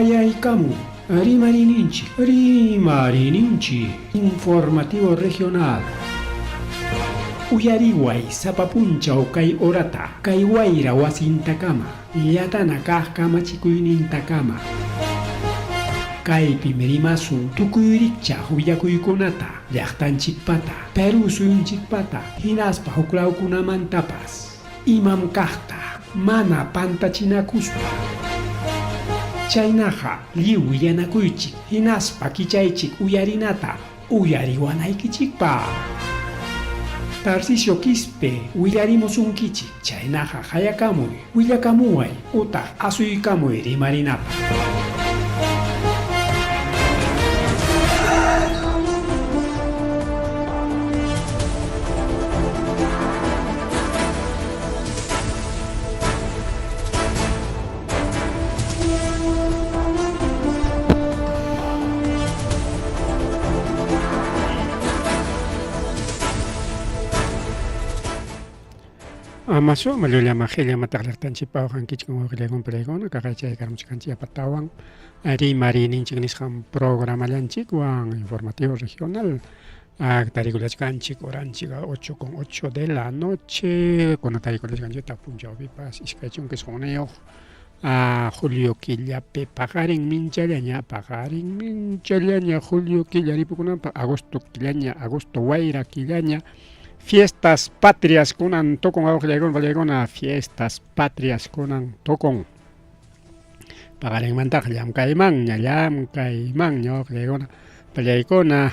Qayaykamun Rimariyninchik, Rimariyninchik, Informativo Regional. Uyariway sapa punchaw kay horata, kay wayra wasintakama, llatana kaq kamachikuynintakama. Kaypim rimasun tukuy rikchaq willakuykunata, llaqtanchikpata, Perú suyunchikpata, hinaspa huklawkunamantapas. Imam kaqta mana pantachinakuspa. Chaynaqa lliw willanakuychik hinaspa kichaychik uyarinata uyariwanaykichikpaq. Tarcisio Quispe willarimusunkichik, chaynaqa qayakamuy, willakamuway utaq asuykamuy rimarinapaq. Amasu mallullama qillama taqllaqtanchikpa waqankichik wawqillaykuna pariykuna kaqaychay karmuchkanchik yapatawan rimariyninchik nisqan programallanchikwan informativo regional Tarikullachkanchik horanchik 8 con 8 de la noche kuna tarikullachkanchiktaq punchawpipas 29 julio killapi paqarin minchallaña paqarin minchallaña julio killa ripukunanpaq agosto killaña agosto wayra killaña fiestas patrias kunan tukun wawqillaykuna pallaykuna fiestas patrias kunan tukun paqarinmantaqa llamkaymanña llamkaymanña wawqillaykuna pallaykuna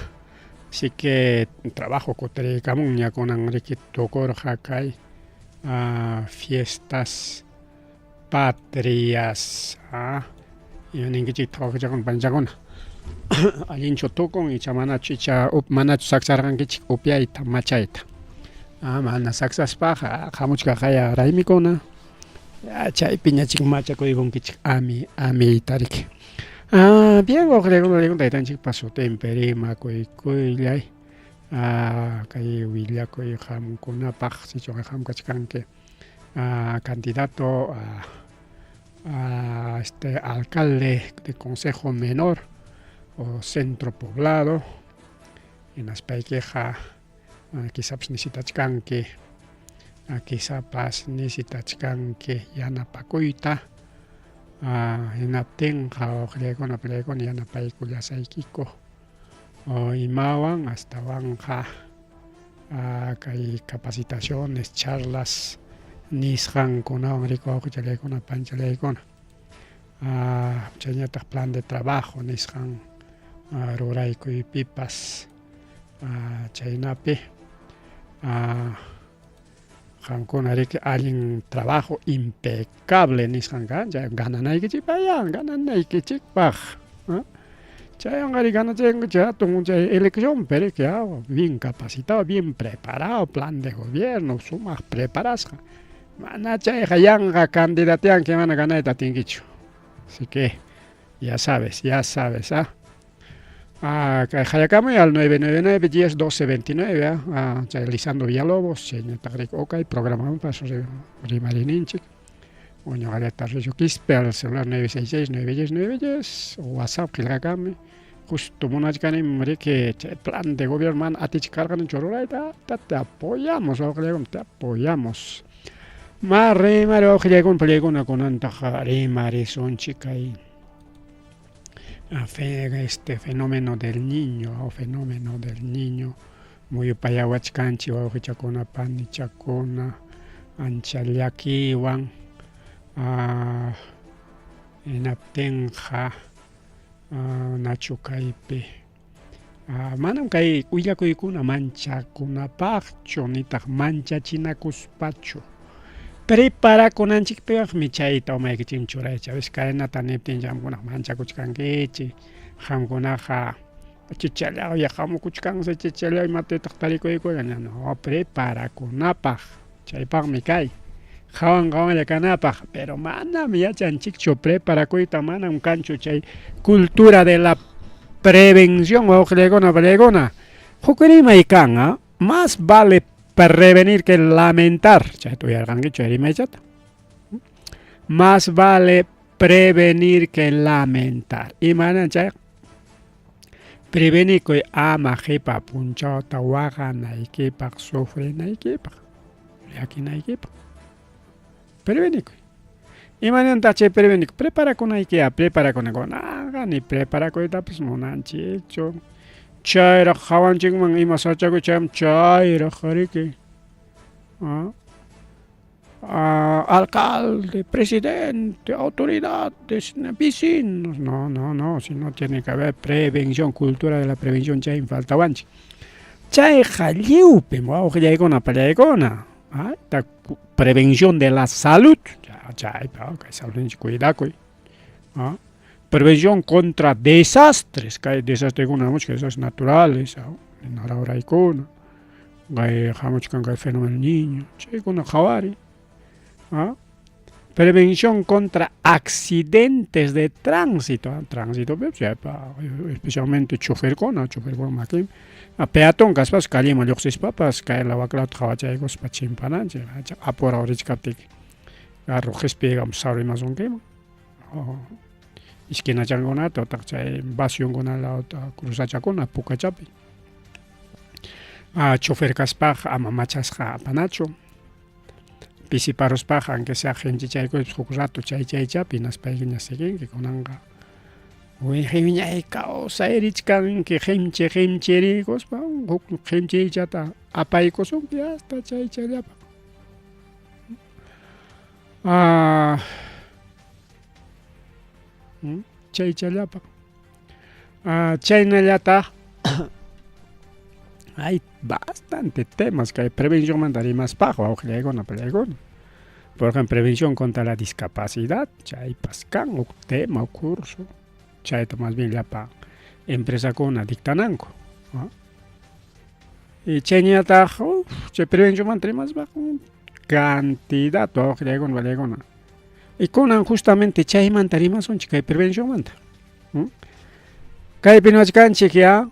Así que trabajo kutiriykamunña kunan riki tukurqa kay fiestas patrias ima ninkichiktaq wawqichakuna panichakuna allinchu tukun icha manachu icha manachu saksarqankichik upyayta machayta mana saksaspaqa hamuchkaqaya raymikuna chaypiñachik machakuykunkichik ami amiyta riki Ah, bien, wawqillaykuna taytanchikpa sutinpi rimakuykullay. Ah, kay willakuy qamkunapaq sichu qam kachkanki ah, candidato a, a este alcalde de consejo menor o centro poblado hinaspaykiqa Kisapas necesitachkanki, kisapas necesitachkanki yanapakuyta, hinaptinqa wawqillaykuna pariykuna yanapaykullasaykiku imawan astawanqa kay capacitaciones, charlas nisqankunawan riki wawqichallaykuna panchallaykuna chaynataq plan de trabajo nisqan ruraykuypipas. Chaynapi qamkuna riki allin trabajo impecable nisqan kan chay gananaykichikpaq ya gananaykichikpaq chaywanqa riki ganachaykunkichik hatun chay eleccionpi riki bien capacitado bien preparado plan de gobierno sumaq preparasqa mana chayqa yanqa candidatianki mana ganayta atinkichu así que ya sabes ya sabes ah Ah, kay qayakamuy al 999 10 12 29 ah, ah, chay Lisandro Villalobos chaynataq riki okay programamanpas rimariyninchik o ñuqallata Tarcisio Quispe al celular 966 910 910 o WhatsApp qillqakami justo munachkanim riki chay plan de gobierno mana atichkarqanichu rurayta te apoyamos wawqillaykuna te apoyamos ma rimari wawqillaykuna pallaykuna kunantaq rimarisunchik kay este fenómeno del niño o fenómeno del niño muyupayawachkanchik wawqichakuna panichakuna ancha llakiwan hinaptinqa nachu kaypi manam kay willakuykuna manchakunapaqchu nitaq manchachinakuspachu preparakunanchikpaqmi chayta umaykichikman churaychik a veces kaynata niptinchik qamkunaqa manchakuchkankichik qamkunaqa chichallawya hamukuchkansi chichallay imatataq tarikuykuna no preparakunapaq chaypaqmi kay qawan qawanlla kanapaq pero manam yachanchikchu preparakuyta manam kanchu chay cultura de la prevención wawqillaykuna pallaykuna huk rimay kan a más vale prevenir que lamentar chayta uyarqankichu rimaychata más vale. prevenir que lamentar. Imanan chayqa? Prevenikuy ama qipa punchawta waqanaykipaq, sufrinaykipaq, llakinaykipaq. Prevenikuy. Imanantaq chay prevenikuy? Preparakunaykiya, preparakunaykunaqa ni preparakuytapas munanchikchu. Chayraq hawanchikman ima sachakuy chayam chayraq riki. ¿Ah? Alcalde, presidente, autoridades, vecinos. No, no, no, sino tiene que haber prevención, cultura de la prevención chaymi faltawanchik. Chayqa lliwpim wawqillaykuna pallaykuna. Ah, prevención de la salud. Chaypi kay saludninchik cuidakuy. ¿Ah? Prevención contra desastres, kay desastrekuna hamuchkan desastres naturales, narawraykuna, kay hamuchkan kay fenómeno niño, chaykuna qhawariy. ¿Ah? Prevención contra accidentes de tránsito, ¿ah? Tránsito, especialmente choferkuna, choferkuna makin, peatón kaspas calleman lluqsispapas kay lawaklawta qhawachaykuspa chimpananchik, apuraw richkaptiyki carro qispiykamus saruymasunkiman. Esquinachankunata utaq chay vacionkuna lawta cruzachakuna pukachapi. Chofer kaspaqa ama machasqa apanachu. Pisiparuspaqa aunque sea qinchichaykuspa huk rato chay chaychapi hinaspaykiña siguinki kunanqa wiñay kawsay richkanki qinchi qinchirikuspa huk qinchiychata apaykusunki hasta chaychallapaq. Chaychallapaq. Chaynallataq hay bastante temas kay prevencionmanta rimaspaq wawqillaykuna pallaykuna. Por ejemplo, prevención contra la discapacidad, chaypas kan huk tema huk curso, chayta más bien llapa empresakuna dictananku. Y chayñataq chay prevencionmanta rimaspaq cantidad wawqillaykuna pallaykuna. Y kunan justamente chaymanta rimasunchik kay prevencionmanta. Kaypi niwachkanchik ya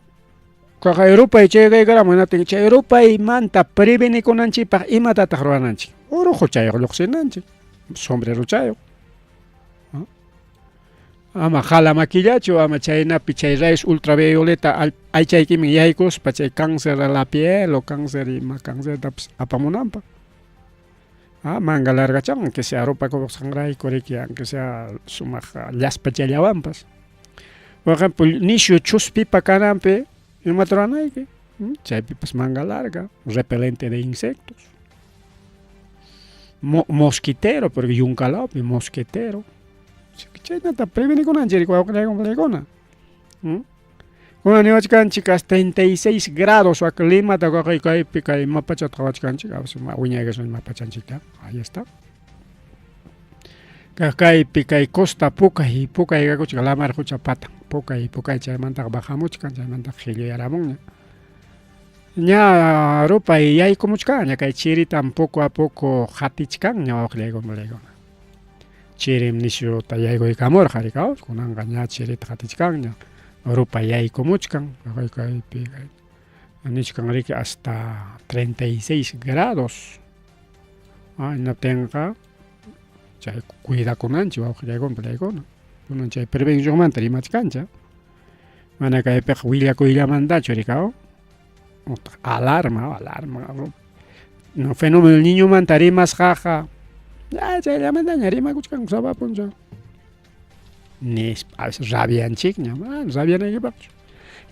kay rupay chaykaykaramo hinaptin chay rupaymanta prevenikunanchikpaq imatataq rurananchik? Uruquchayuq lluqsinanchik, sombrerochayuq. Ama qala makillachu, ama chaynapi chay rayos ultravioleta aychaykiman yaykuspa chay cáncer de la piel o cáncer ima cancertapas apamunanpaq. Manga largachan, aunque sea rupakusqanrayku riki, aunque sea sumaq llaspachallawanpas. Por ejemplo, nishu chuspipa kananpi imata ruranayki, chaypipas manga larga, repelente de insectos. Mosquitero, porque yunkalawpi mosquitero. Chaynata prevenikunanchik wawqillaykuna. Kunan niwachkanchik hasta 36 grados wak Limata kaypi kay mapachata qhawachkanchik, wiñaykasun mapachanchikta, ahí está. Kaypi kay costa Pukay, Pukay kakuchkan lamar qucha patan, Pukay, Pukay chaymantaqa bajamuchkan, chaymantaqa qilluyaramunña. Ña rupay yaykumuchkanña kay chiritam poco a poco qatichkanña wawqillaykuna. Chirim nishuta yaykuykamurqa rikaw, kunanqa ña chirita qatichkanña, rupay yaykumuchkan, kaypi nichkan riki hasta 36 grados. Hinaptinqa chay cuidakunanchik wawqillaykuna pallaykuna. Kunan chay prevencionmanta rimachkanchik. Mana kaypiqa willakuyllamantachu rikaw, utaq alarma, alarma. No fenómeno del niñomanta rimasqaqa ya chayllamantaña rimakuchkanku sapa punchaw. Nispa a veces rabianchikña, mana rabianaykipaqchu.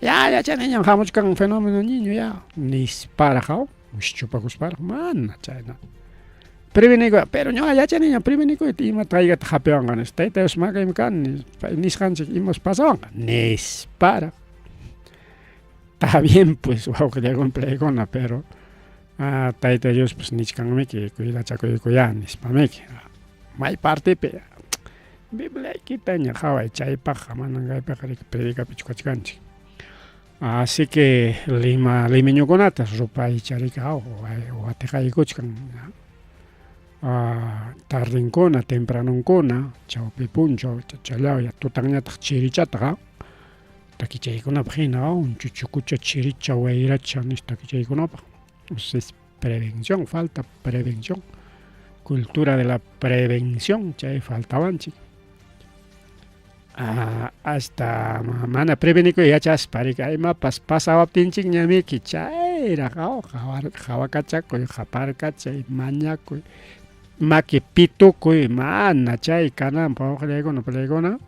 Ya yachaniñam hamuchkan fenómeno del niño ya nisparaq wischupakusparaq mana chayna. Prevenikuy, pero ñuqa yachaniñam prevenikuyta imata haykata hapiwanqa nispa, tayta Dios makaymi kani nisqanchik imas pasawanqa nisparaq. Está bien pues wawqillaykuna pallaykuna, pero tayta Dios pues nichkanmiki cuidachakuykuyá nispamiki. May partepi Bibliaykitaña qhaway chaypaqqa manan kaypiqa riki predicapichu kachkanchik. Así que Lima limeñukunata rupaycha riki watiqaykuchkan tardenkuna, tempranonkuna, chawpi punchaw challaw tutanñataq chirichataqa takichaykunapaq hina unchuchukucha chiricha wayracha nispa takichaykunapaq. Es prevención, falta prevención. Cultura de la prevención, chay faltawanchik. Hasta mana prevenikuy yachaspa riki imapas pasawaptinchikñamiki chayraq qhawakachakuy, qaparkachay, mañakuy, maki pitukuy, mana chay kananpaq wawqillaykuna panillaykuna,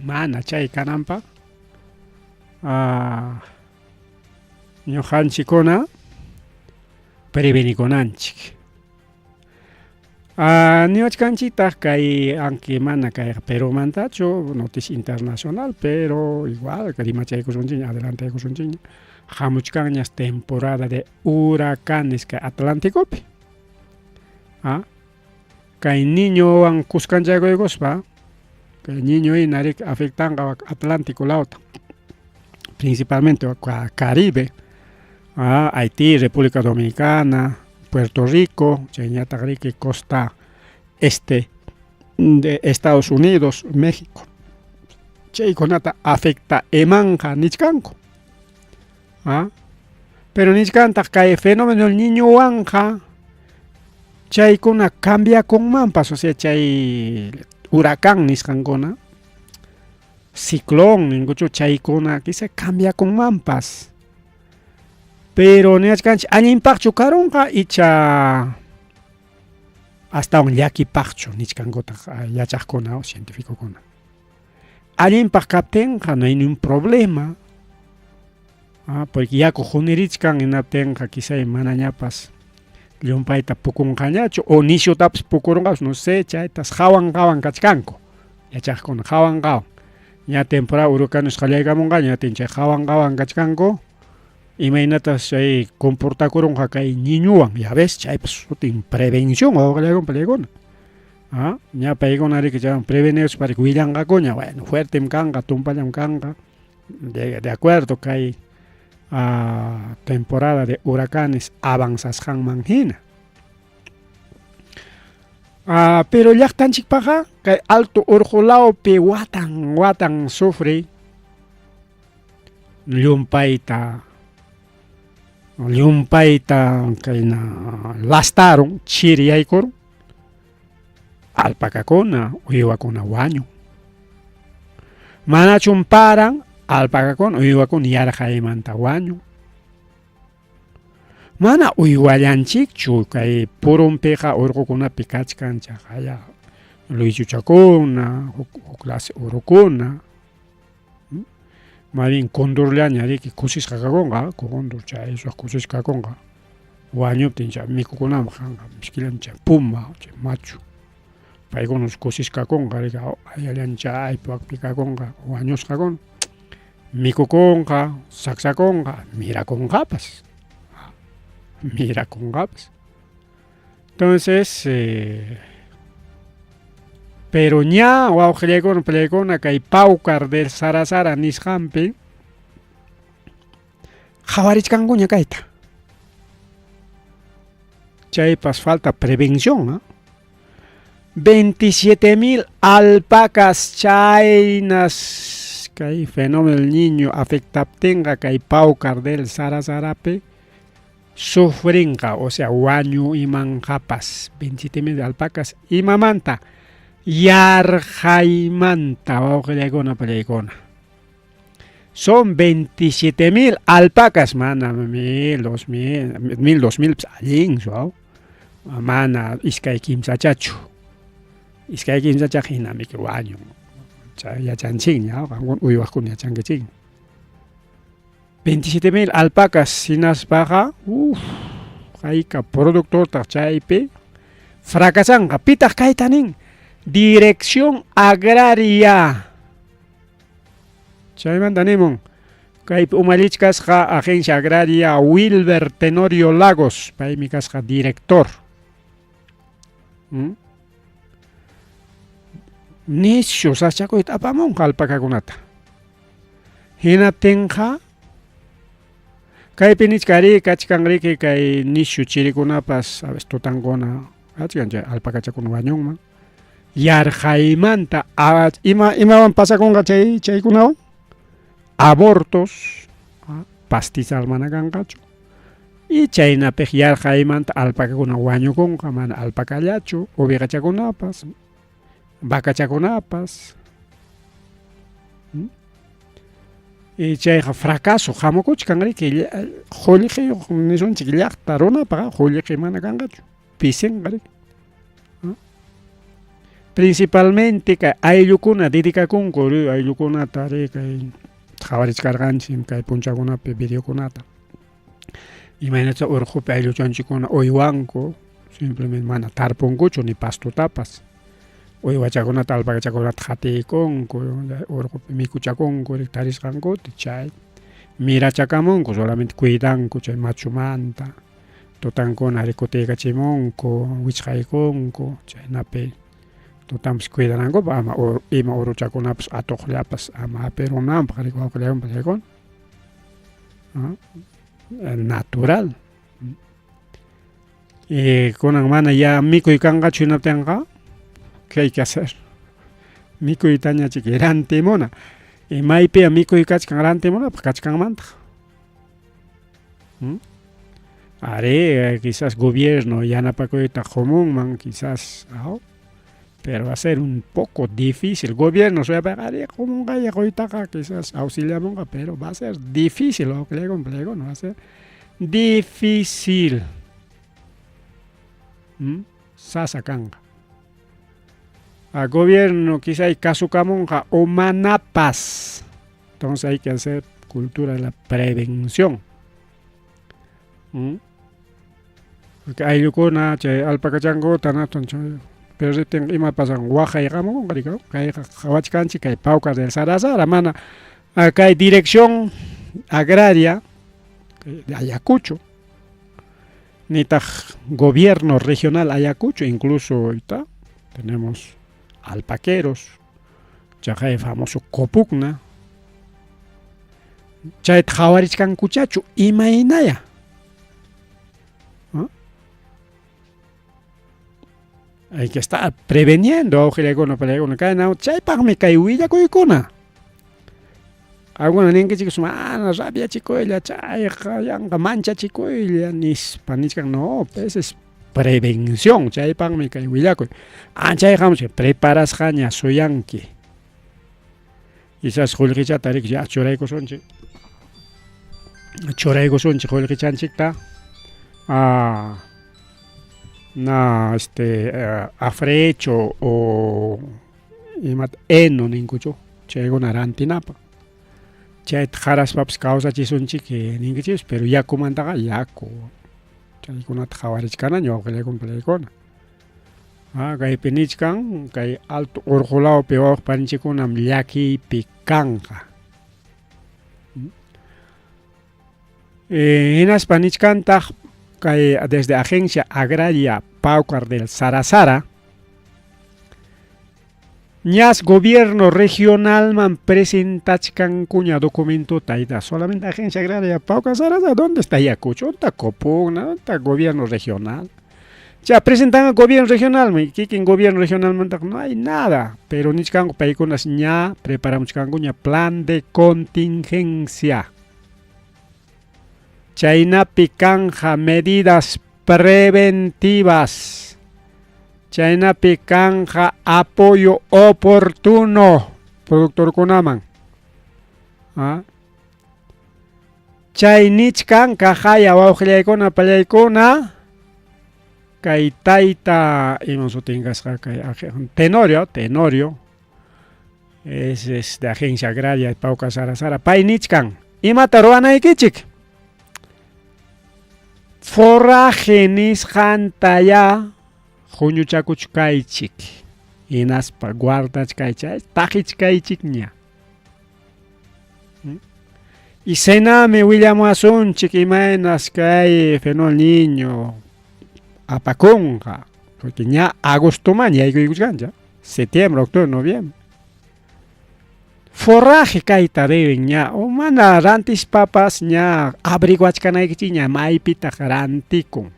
mana chay kananpaq ñuqanchikkuna prevenikunanchik. Niwachkanchiktaq kay aunque mana kayqa Perumantachu noticia internacional pero igual rimachaykusunchikña adelantaykusunchikña hamuchkanñas temporada de huracanes kay Atlanticopi kay niñowan kuskanchakuykuspa kay niño hina riki afectanqa Atlantico lawta principalmente Caribe Haití, República Dominicana, Puerto Rico, chayñataq riki costa este de Estados Unidos, México. Chaykunata afecta imanqa nichkanku. Pero nichkantaq kay fenómeno el niñowanqa chaykuna cambiakunmanpas, o sea chay huracán nisqankuna, ciclón ninkuchu chaykuna quizá cambiakunmanpas. Pero niwachkanchik allinpaqchu karunqa icha astawan llakipaqchu nichkankutaq yachaqkuna o cientificokuna. Allinpaq kaptinqa no hay ni un problema, porque yaku hunirichkan hinaptinqa quizá manañapas llumpayta pukunqañachu o nisyutapas pukurunqapas no sé chaytas qawan qawan kachkanku yachaqkuna qawan qawan. Ña temporada huracanes qallaykamunqaña ñatin chay qawan qawan kachkanku imaynatas chay comportakurunqa kay ñiñuwan ya ves chaypas sutin prevención wawqillaykuna panillaykuna. Ña paykuna riki chaywan preveniruspa riki willanqakuña bueno fuertem kanqa tumpallam kanqa de acuerdo kay temporada de huracanes avanzasqanman hina. Pero llaqtanchikpaqqa kay alto urqu lawpi watan watan sufriy llumpayta llumpayta kayna lastarun chiri yaykurun alpacakuna uywakuna wañun. Manachum paran alpacakuna uywakuna yarqaymanta wañun. Mana uywallanchikchu kay purunpiqa urqukunapi kachkan chaqaya luychuchakuna, huk clase urukuna. Más bien kundurllaña riki kusisqa kakunqa, kundur chay kusisqa kakunqa. Wañuptin chay mikukunanpaq kanqa miskillam chay puma, chay machu. Paykuna kusisqa kakunqa riki ayallan chaypi wakpi kakunqa wañusqakuna. Mikukunqa, saksakunqa, mirakunqapas. Mirakunqapas. Entonces, pero ña wawqillaykuna panillaykuna kay Paucar del Sara Sara nisqanpi qhawarichkankuña kayta. Chaypas falta prevención. 27,000 alpacas chaynas kay fenómeno del niño afectaptinqa kay Paucar del Sara Sarapi sufrinqa, o sea wañu imanqapas 27,000 alpacas imamanta yarqaymanta wawqillaykuna panillaykuna. Son 27,000 alpacas, mana 1,000, 2,000, 1,000, 2,000 allinsu, mana iskay kimsachachu. Iskay kimsachaqa hinamiki wañun. Chay yachanchikña, qamkuna uywaqkuna yachankichikña. 27,000 alpacas hinaspaqa, uff, hayka productortaq chaypi fracasanqa. Pitaq kayta nin? Dirección Agraria. Chaymanta nimun kaypi umallichkasqa Agencia Agraria Wilber Tenorio Lagos, paymi kasqa director. Nishu sasachakuyta apamunqa alpacakunata. Hinaptinqa kaypi nichka kachkan riki kay nishu chirikunapas a veces tutankuna kachkan chay alpacachakuna wañunman. Yarqaymanta imawan pasakunqa chay chaykunawan? Abortos, pastizal mana kanqachu. Y chaynapiq yarqaymanta alpacakuna wañukunqa, mana alpacallachu, ovejachakunapas, vacachakunapas. Chayqa fracaso hamukuchkan riki qullqiyuq nisunchik llaqta runapaq qullqi mana kanqachu pisinqa riki. Principalmente kay ayllukuna dedicakunku ayllukunata ri kay qhawarichkarqanchik kay punchawkunapi videokunata. Imaynatá urqupi aylluchanchikkuna uywanku simplemente mana tarpunkuchu ni pastotapas uywachakunata alpacachakunata qhatiykunku urqupi mikuchakunku tarisqankuta chay mirachakamunku solamente cuidanku chay machumanta tutankuna kutiykachimunku wichqaykunku chaynapi tutanpas cuidanankupaq ama ima uruchakunapas atuqllapas ama hapirunanpaq wawqillaywan chaykuna natural. Y kunan mana ya mikuy kanqachu hinaptinqa, ¿qué hay que hacer? Mikuytaña chiki rantimuna. Y maypiya mikuy kachkan rantimunapaq kachkanmantaq. Arí, quizás gobierno yanapakuyta qumunman, quizás, pero va a ser un poco difícil. Gobierno suyapayqa arí qumunqaya quytaqa, quizás auxiliamunqa, pero va a ser difícil, no va a ser difícil. Sasa kanqa. A gobierno quizá kasukamunqa o manapas. Entonces hay que hacer cultura de la prevención. Porque ayllukuna chay alpacachankuta natun chay perritin ima pasan waqay hamukunqa riki kayqa qhawachkanchik kay Pawkar del Sara Sara mana kay dirección agraria de Ayacucho nitaq gobierno regional Ayacucho, incluso ahorita tenemos alpaqueros chaqay famoso Copugna chayta qhawarichkankuchachu imaynaya. Hay que estar preveniendo awqillaykuna palaykuna kayna chaypaqmi kay willakuykuna. Alguna ninkichik mana rabiachikuylla chayqa yanqa manchachikuylla nispa nichkan, no, pues es prevención chaypaqmi kay willakuy. Chayqa preparasqaña suyanki. Quizás qullqichata riki ya churaykusunchik. Churaykusunchik qullqichanchikta na afrecho o imata heno ninkuchu chaykuna rantinapaq. Chayta qaraspapas kawsachisunchik ninkichis, pero yakumantaqa yaku chaykunata qhawarichkanaña wawqillaykuna palaykuna. Kaypi nichkan kay alto urqu lawpi wawqi paninchikkunam llakiypi kanqa. Hinaspa nichkantaq kay desde Agencia Agraria Paucar del Sara Sara ñas gobierno regionalman presentachkankuña documentota ayta solamente Agencia Agraria Paucar Sara Sara, ¿dónde está Ayacucho? ¿Dónde está Copugna? ¿Dónde está gobierno regional? Ya presentan al gobierno regional, kikin gobierno regional no hay nada, pero nichkanku paykunas ña preparamuchkankuña plan de contingencia. Chaynapi kanja medidas preventivas. Chaynapi kanja apoyo oportuno productorkunaman. Chay nichkan kajaya wawqillaykuna pallaykuna kay tayta iman sutin kasqa kay Tenorio, Tenorio es de Agencia Agraria Paucar Sara Sara pay nichkan imata ruwanaykichik forraje nisqantaya huñuchakuchkaychik hinaspa guardachkaychik taqichkaychikña. Y Sename willamuwasunchik imaynas kay fenómeno niño apakunqa porque ña agostoman yaykuykuchkanchik septiembre, octubre, noviembre. Forraje kayta deben ña o mana rantispapas ña averiguachkanaykichik maypitaq rantikun.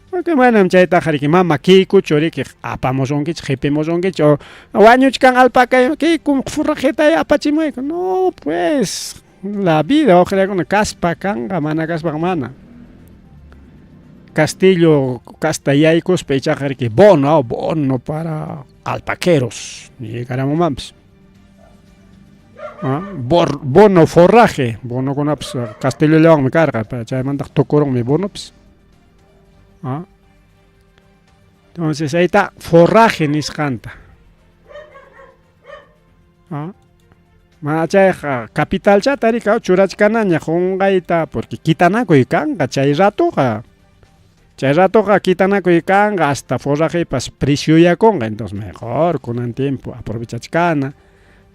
Porque manam chaytaqa riki mama kiykuchu riki apamusunkichik qipimusunkichik o wañuchkan alpaca kiykum forrajeta apachimuyku. No pues la vida wawqillaykuna kaspa kanqa mana kaspaqa mana. Castillo kasta yaykuspa ichaqa riki bono, bono para alpaqueros llegaramunmanpas. Bono forraje, bonokunapas castellollawanmi karqa, chaymantaq tukurunmi bonopas. Entonces ahí está forraje nisqanta. Mana chayqa capitalchata rika churachkanaña qunqayta porque kitanakuy kanqa chay ratoqa. Chay ratoqa kitanakuy kanqa hasta forrajepas precioyakunqa entonces mejor kunan tiempo aprovechachkana.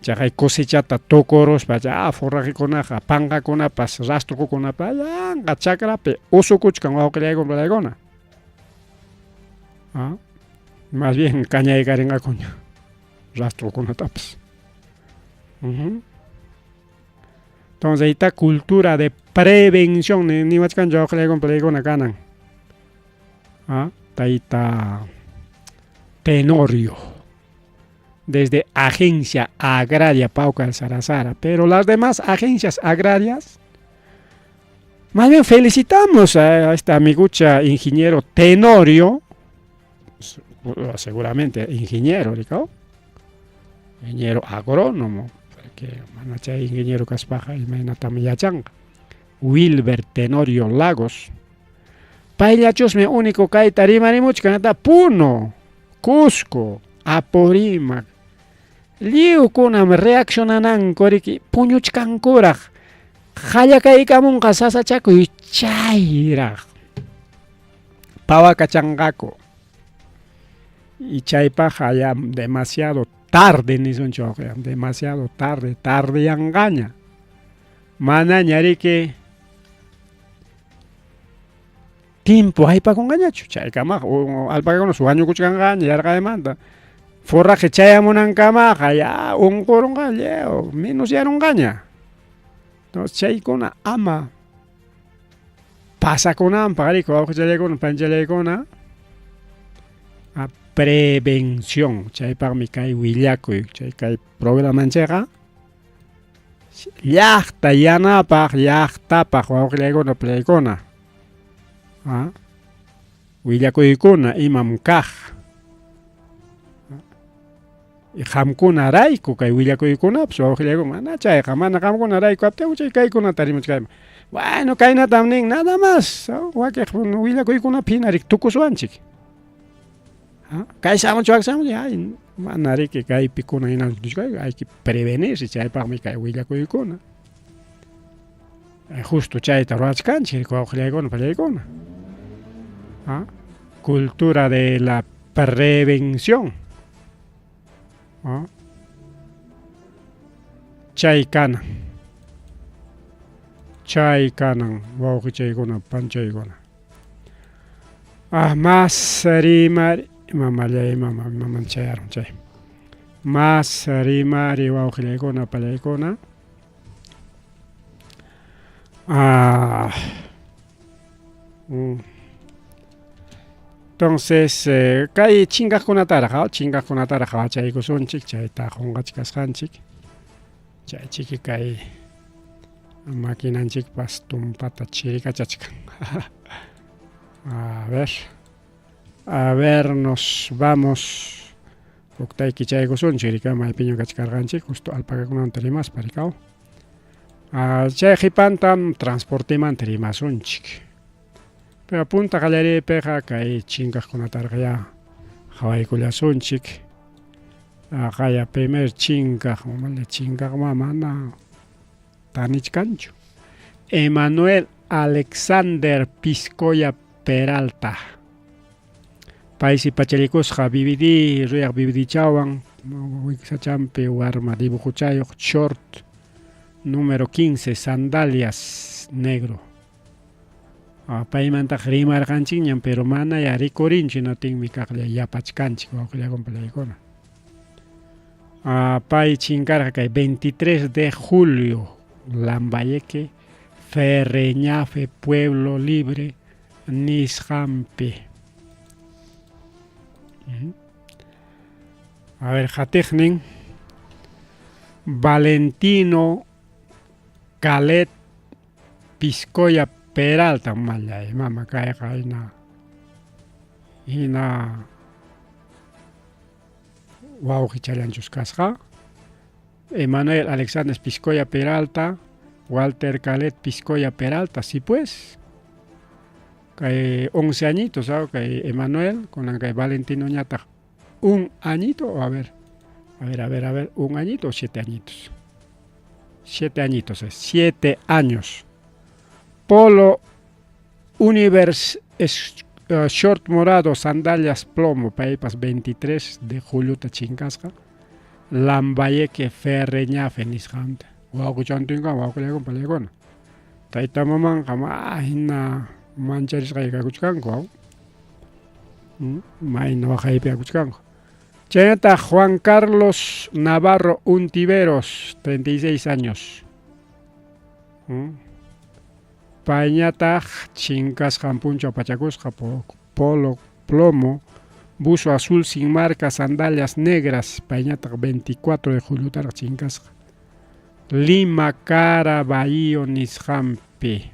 Chaqay cosechata tukuruspa ah forrajekunaqa panqakunapas rastrokunapas yanqa chakrapi usukuchkan wawqillaykuna palaykuna. Ah, más bien kañaykarinqakuña rastrokunatapas. Entonces ahí está cultura de prevención niwachkanchu wawqillaykuna palaykuna kanan. Ah, tayta Tenorio desde Agencia Agraria Paucar Sarasara, pero las demás agencias agrarias, más bien felicitamos a esta amigucha ingeniero Tenorio, seguramente ingeniero, ¿rico? Ingeniero agrónomo, porque mana chay ingeniero kaspaqa imaynatam yachanqa. Wilber Tenorio Lagos. Payllachusmi único kayta rimarimuchkan Puno, Cusco, Apurímac. Lliwkunam reaccionananku riki puñuchkankuraq qallakaykamunqa sasachakuy chayraq pawakachanqaku. Y chaypaqqa ya demasiado tarde nisunchik demasiado tarde, tardeyanqaña. Manaña riki tiempo haypakunqañachu chaykamaqa alpacakunas wañukuchkanqaña yarqaymanta. Forraje chayamunankamaqa ya unqurunqa lliw menos yarunqaña. Entonces chaykuna ama pasakunanpaq riki wawqichallaykuna panchallaykuna a prevención chaypaqmi kay willakuy chay kay programanchikqa llaqta yanapaq llaqtapaq wawqillaykuna palaykuna willakuykuna imam kaq qamkunarayku kay willakuykunapas wawqillaykuna mana chayqa mana qamkunarayku kaptin chay kaykunata rimuchkayman bueno kaynatam nin nada más wakiq willakuykunapi hina riki tukuswanchik kay shamunchik wak shamunchik ay mana riki kaypi kunan hina hay que prevenirse chaypaqmi kay willakuykuna justo chayta ruwachkanchik wawqillaykuna pallaykuna cultura de la prevención chay kanan chay kanan wawqichaykuna panchaykuna ah mas rimari mamallay mama maman chayarun chay mas rimari wawqillaykuna pallaykuna ah Entonces kay chinkaqkunataraq chinkaqkunataraq qhawachaykusunchik chayta qunqachkasqanchik chay chiki kay maquinanchikpas tumpata chirikachachkan a ver a ver nos vamos huktayki chaykusunchik rika maypiña kachkarqanchik justo alpacakunamanta rimaspa rikaw chay qhipantam transportemanta rimasunchik pero punta qallariypiqa kay chinkaqkunataraq ya qhawaykullasunchik qaya primer chinkaq mana chinkaqma mana tanichkanchu Emanuel Alexander Piscoya Peralta paysi pacharikusqa BBD ruyaq BBDchawan wiksachampi warma dibujuchayuq short número 15 sandalias negro paymantaq rimarqanchikñam pero mana ya rikurinchu natinmi kaqlla yapachkanchik wawqillaykuna pallaykuna pay chinkarqa kay 23 de julio Lambayeque Ferreñafe Pueblo Libre nisqanpi a ver qatiqnin Valentino Calet Piscoya Peralta mallay mama kayqa hina hina wawqichallanchus kasqa. Emanuel Alexander Piscoya Peralta, Walter Calet Piscoya Peralta, sí pues. Kay 11 añitos, ¿ah? Kay Emanuel, con kay Valentino ñataq un añito, a ver, a ver, a ver, a ver, un añito o 7 añitos. 7 añitos, es, 7 años. Polo Universe es, short morado, sandalias plomo, paypas 23 de julio chinkasqa. Lambayeque Ferreñafe nisqanta. Wawqichantinqa wawqillaykuna pallaykuna. Tayta mamanqa mahina mancharisqa kakuchkanku, aw. Mayna waqaypi kakuchkanku. Chaynataq Juan Carlos Navarro Untiveros, 36 años. Payñataq chinkasqan punchaw pachakusqa polo plomo, buzo azul sin marca, sandalias negras, payñataq 24 de julio taraq chinkasqa. Lima Caraballo nisqanpi.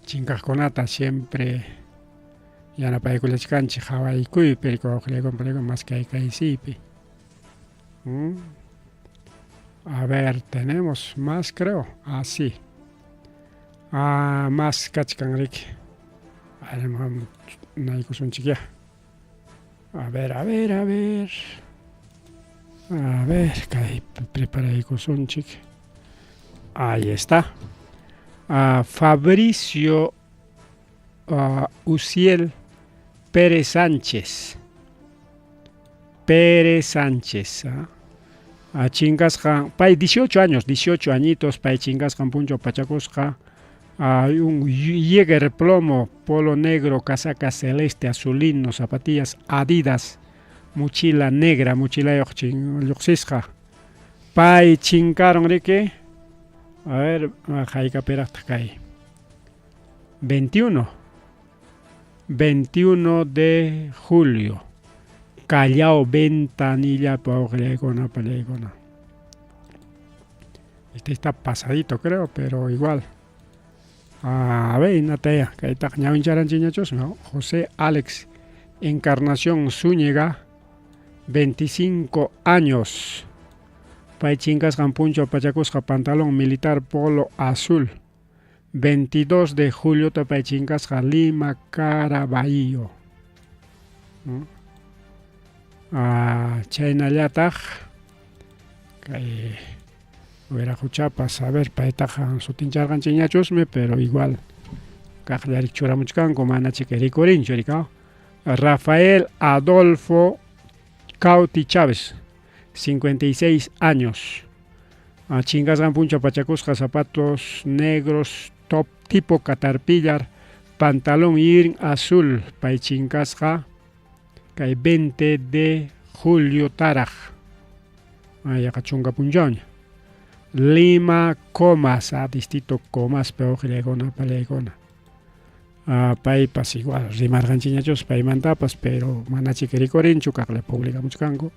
Chinkaqkunata siempre yanapaykullachkanchik hawaykuypi, wawqillaykuna maskaykaysiypi. A ver, tenemos más creo. Ah, sí. Ah, más kachkan riki. Naykusunchik ya. A ver, a ver, a ver. A ver, kay preparaykusunchik. Ahí está. Fabricio Uciel Pérez Sánchez. Pérez Sánchez. Chinkasqa, pay 18 años, 18 añitos, pay chinkasqan punchaw pachakusqa. Un Jäger plomo, polo negro, casaca celeste, azulino, zapatillas Adidas, mochila negra, mochilayuq lluqsisqa. Pay chinkaron riki. A ver, haykapiraqtaq kay. 21. 21 de julio. Callao Ventanilla, wawqillaykuna, pallaykuna. Este está pasadito creo, pero igual. A ver, nataya, kaytaq ñawincharanchikñachus, ¿no? José Alex Encarnación Zúñiga, 25 años. Pay chinkasqan punchaw pachakusqa pantalón militar polo azul. 22 de julio pay chinkasqa Lima Caraballo. ¿No? Chaynallataq kay wiraquchapas, a ver, paytaqa sutincharqanchikñachusmi, pero igual kaqllari churamuchkanku mana chika rikurinchu rika. Rafael Adolfo Cauti Chávez, 56 años. Chinkasqan punchaw pachakusqa zapatos negros top tipo Caterpillar, pantalón jean azul, pay chinkasqa kay 20 de julio taraq. Yaqa chunka punchawña. Lima Comas, distrito Comas, wawqillaykuna, pallaykuna. Paypas igual rimarqanchikñachus paymantapas, pero mana chika rikurinchu, kaqlla publicamuchkanku.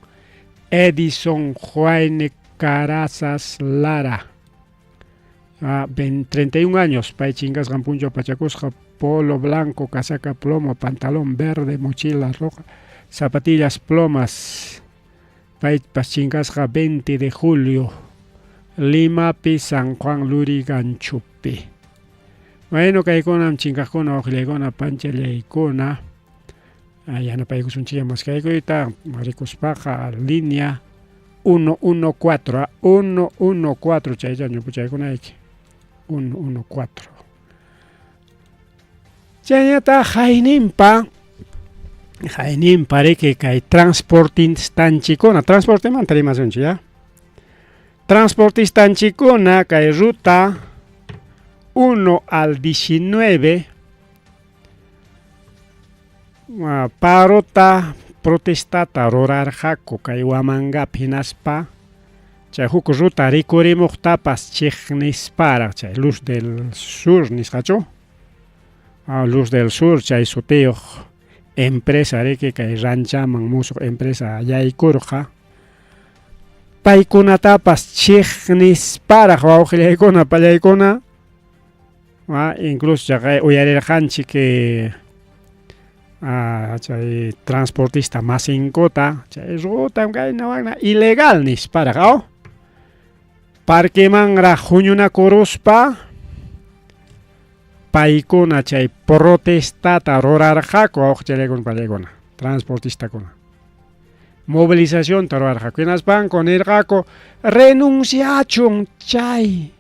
Edison Juaine Carazas Lara, 31 años, pay chinkasqan punchaw pachakusqa polo blanco, casaca plomo, pantalón verde, mochila roja, zapatillas plomas. Paypas chinkasqa 20 de julio, Limapi, San Juan Luriganchopi. Bueno, kaykunam chinkaqkuna, wawqillaykuna, panchallaykuna. Yanapaykusunchik maskaykuyta, rikuspaqa línea 114, 114 chaycha ñupuchaykunayki. 114. Chaynataq hayninpa riki kay transportistanchikuna, transportemanta rimasunchik ya. Transportistanchikuna kay ruta 1 al 19 parota protestata rurarqaku kay Huamangapi hinaspa chay huk ruta rikurimuqtapas chiqnisparaq chay Luz del Sur nisqachu. Luz del Sur chay sutiyuq empresa riki kay ranchaman musuq empresa yaykurqa. Paykunatapas chiqnisparaq wawqillaykuna, pallaykuna. Incluso chaqay uyarirqanchik Chay transportista masinkuta chay rutam kayna wakna ilegal nisparaq aw parquemanraq huñunakuruspa paykuna chay protestata rurarqaku awqchallaykuna pallaykuna transportistakuna movilizacionta rurarqaku hinaspanku nirqaku renunciachun chay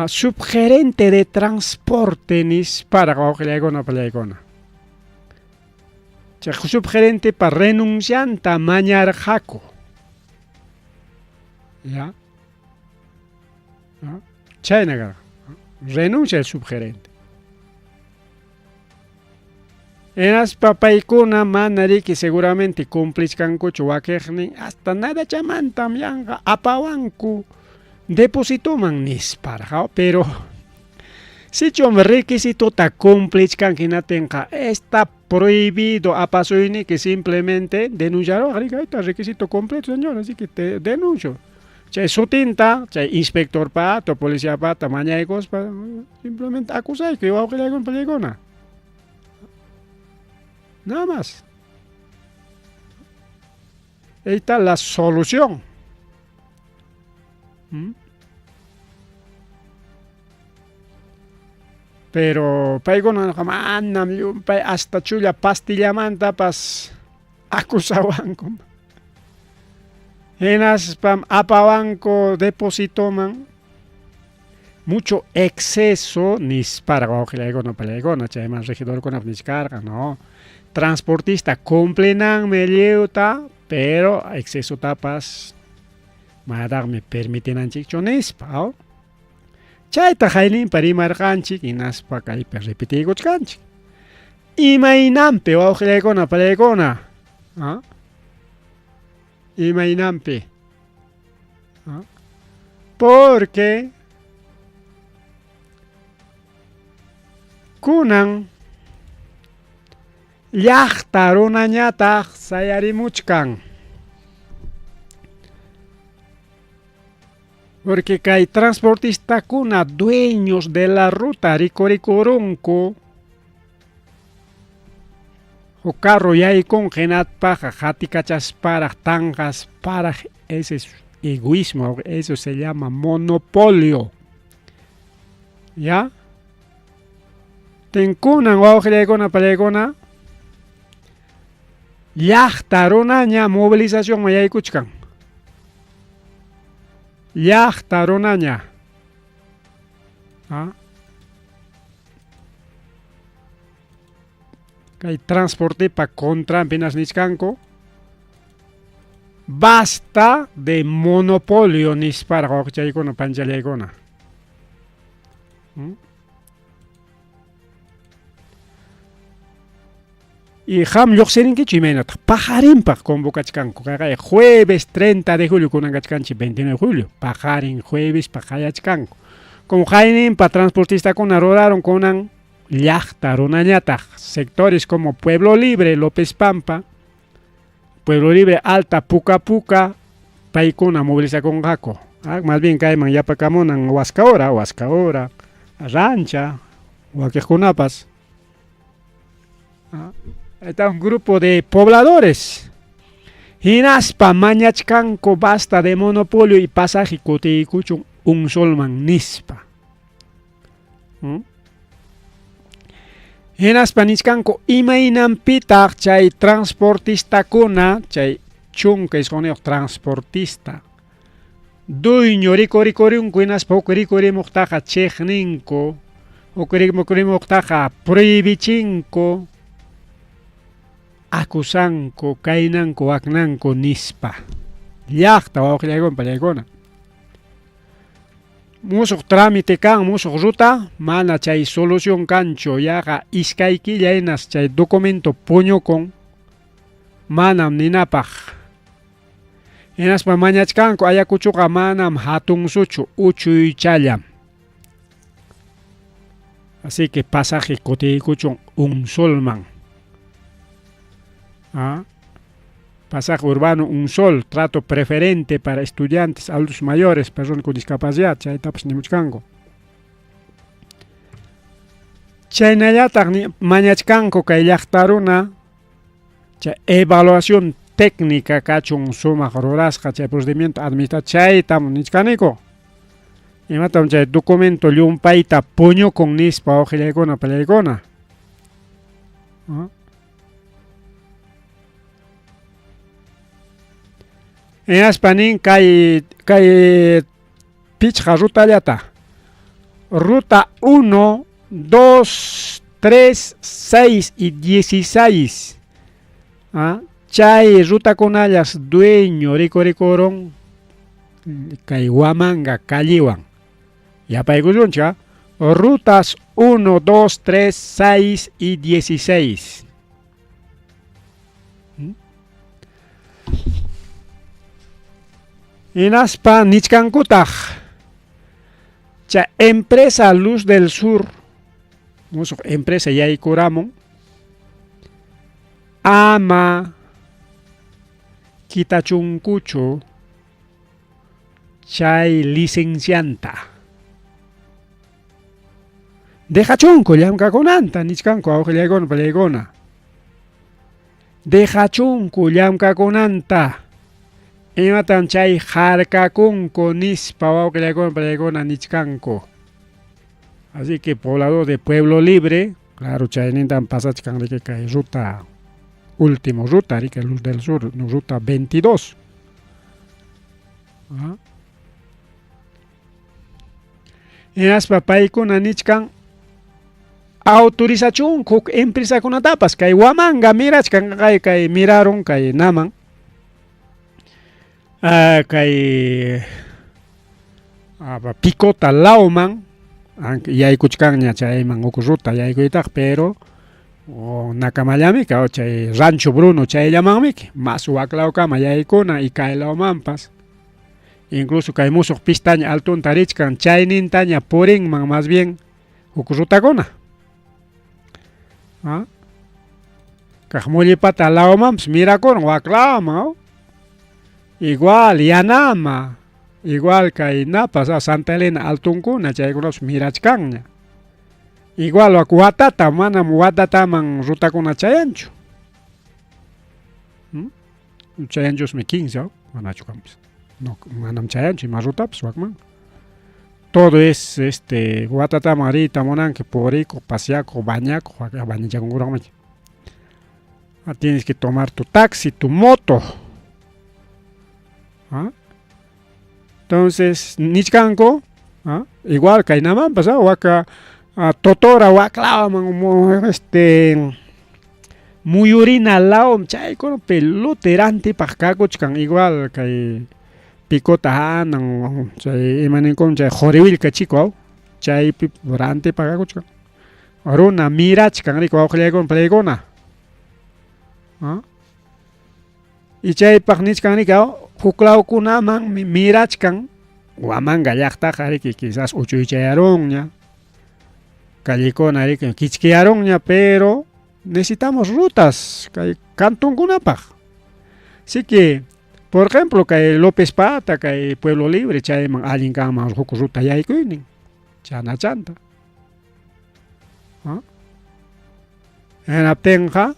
Subgerente de transporte nisparaq wawqillaykuna pallaykuna. Chay subgerentepa renuncianta mañarqaku. Ya. Chayna karqa. Renuncia el subgerente. Hinaspa paykuna mana riki seguramente cumplichkankuchu wakiqnin hasta nadachamantam yanqa apawanku depositoman nisparqa, pero sichum requisitota cumplichkanki hinatinqa está prohibido apasuyniki simplemente denunciaruwaq riki ahí está requisito completo señor así que te denuncio. Chay sutinta chay inspectorpata o policiapata mañaykuspa simplemente acusayku wawqillaykuna pallaykuna. Nada más. Ahí está la solución. Pero paykuna manam llumpay hasta chulla pastillamantapas acusawanku. Hinaspam apawanku depositoman mucho exceso nisparaq wawqillaykuna pallaykuna chayman regidorkunap nichkarqa no transportista cumplinanmi lliwta pero excesotapas manataqmi permitinanchikchu nispa aw chayta hayninpa rimarqanchik hinaspa kaypi repetiykuchkanchik imaynanpi wawqillaykuna pallaykuna ¿Ah? Imaynanpi ¿Ah? Porque kunan llaqta runañataq sayarimuchkan. Porque kay transportistakuna dueños de la ruta rikurikurunku huk carro yaykun hinatpaqa qatikachasparaq tanqasparaq ese es egoísmo, eso se llama monopolio. ¿Ya? Tinkunan wawqillaykuna pallaykuna llaqta runaña movilizacionman yaykuchkan. Llaqta runaña. ¿Ah? Kay transportepa contranpi hinas nichkanku. Basta de monopolio nisparaq wawqichaykuna panchallaykuna. Y qam lluqsirinkichu imaynataq paqarinpaq convocachkanku kayqa jueves 30 de julio kunan kachkanchik 29 de julio paqarin juevespaq qayachkanku con qayninpa transportistakuna ruraron kunan llaqta runañataq sectores como Pueblo Libre, López Pampa, Pueblo Libre, Alta Puka Puka paykuna movilizakunqaku ah, más bien kayman yapakamunan Huascaora, Huascaora, Rancha, wakiqkunapas. Ah, está un grupo de pobladores. Hinaspa mañachkanku basta de monopolio y pasaje kutiykuchun un solman nispa. Hinaspa nichkanku imaynanpitaq chay transportistakuna chay 19 transportista dueño rikurikurinku hinaspa huk rikurimuqtaqa chiqninku huk rikurimuqtaqa prohibichinku acusanku kaynanku waknanku nispa llaqta wawqillaykuna pallaykuna musuq trámite kan musuq ruta mana chay solución kanchu yaqa iskay killa hinas chay documento puñukun manam ninapaq hinaspa mañachkanku Ayacuchoqa manam hatunsuchu uchuychallam así que pasaje kutiykuchun un solman ¿Ah? Pasaje urbano un sol, trato preferente para estudiantes, adultos mayores, personas con discapacidad, chaytapas nimuchkanku. Chaynallataq mañachkanku kay llaqta runa chay evaluación técnica kachun sumaq rurasqa chay procedimiento administrativo chaytam nichkaniku. Imatam chay documento llumpayta puñukun nispa wawqillaykuna pallaykuna. Hinaspa nin kay kay pichqa rutallata. Ruta 1, 2, 3, 6 y 16. ¿Ah? Chay rutakunallas dueño rikurikurun kay Huamanga callewan. Yapaykusunchik, rutas 1, 2, 3, 6 y 16. Hinaspa nichkankutaq chay empresa Luz del Sur, musuq empresa yaykuramun, ama kitachunkuchu chay licencianta. Dejachunku llamkakunanta nichkanku awqillaykuna pallaykuna. Dejachunku llamkakunanta. Imatan chay harkakunku nispa wawqillaykuna pallaykuna nichkanku. Así que poblador de Pueblo Libre, claro, chaynintan pasachkan riki kay ruta, último ruta, riki Luz del Sur, no, ruta 22. ¿Ah? Hinaspa paykuna nichkan autorizachunku huk empresakunatapas kay Huamanga mirachkan kay kay mirarun kay naman kay Picota lawman yaykuchkanña chayman huk ruta yaykuytaq pero nakamallamika chay Rancho Bruno chayllamanmiki mas waklawkama yaykuna y kay lawmanpas incluso kay musuq pistaña altunta richkan chaynintaña purinman más bien huk rutakuna. ¿Ah? Kaq mullipata lawmanpas mirakurun waklawman. Igual Yanama, igual kay napas Santa Elena altunkuna chaykunapas mirachkanña. Igual wak watata manam watataman rutakuna chayanchu. Chayanchusmi 15, manachu kanpas. No, manam chayanchu ima rutapas wakman. Todo es watataman riyta munanki purikuq, paseakuq, bañakuq, bañachakunkuraqmi. Tienes que tomar tu taxi, tu moto. ¿Ah? Entonces, nichkanku, ¿ah? Igual kaynamanpas, waka totora waklaman muyurina lawm chaykuna pelota rantipaq kakuchkan igual kay picota hanan chay imaninkum chay Quriwillka chico chaypi rantipaq kakuchkan. Runa mirachkan riki wawqillaykuna pallaykuna. ¿Ah? Y chaypaq nichkan riki huklawkunaman mirachkan Huamanga llaqtaqa riki quizás uchuychayarunña, callikuna riki kichkiyarunña, pero necesitamos rutas kay cantonkunapaq. Así que, por ejemplo, kay López Pata, kay Pueblo Libre, chayman allin kanman huk ruta yaykuynin, chanachanta. ¿Ah? Hinaptinqa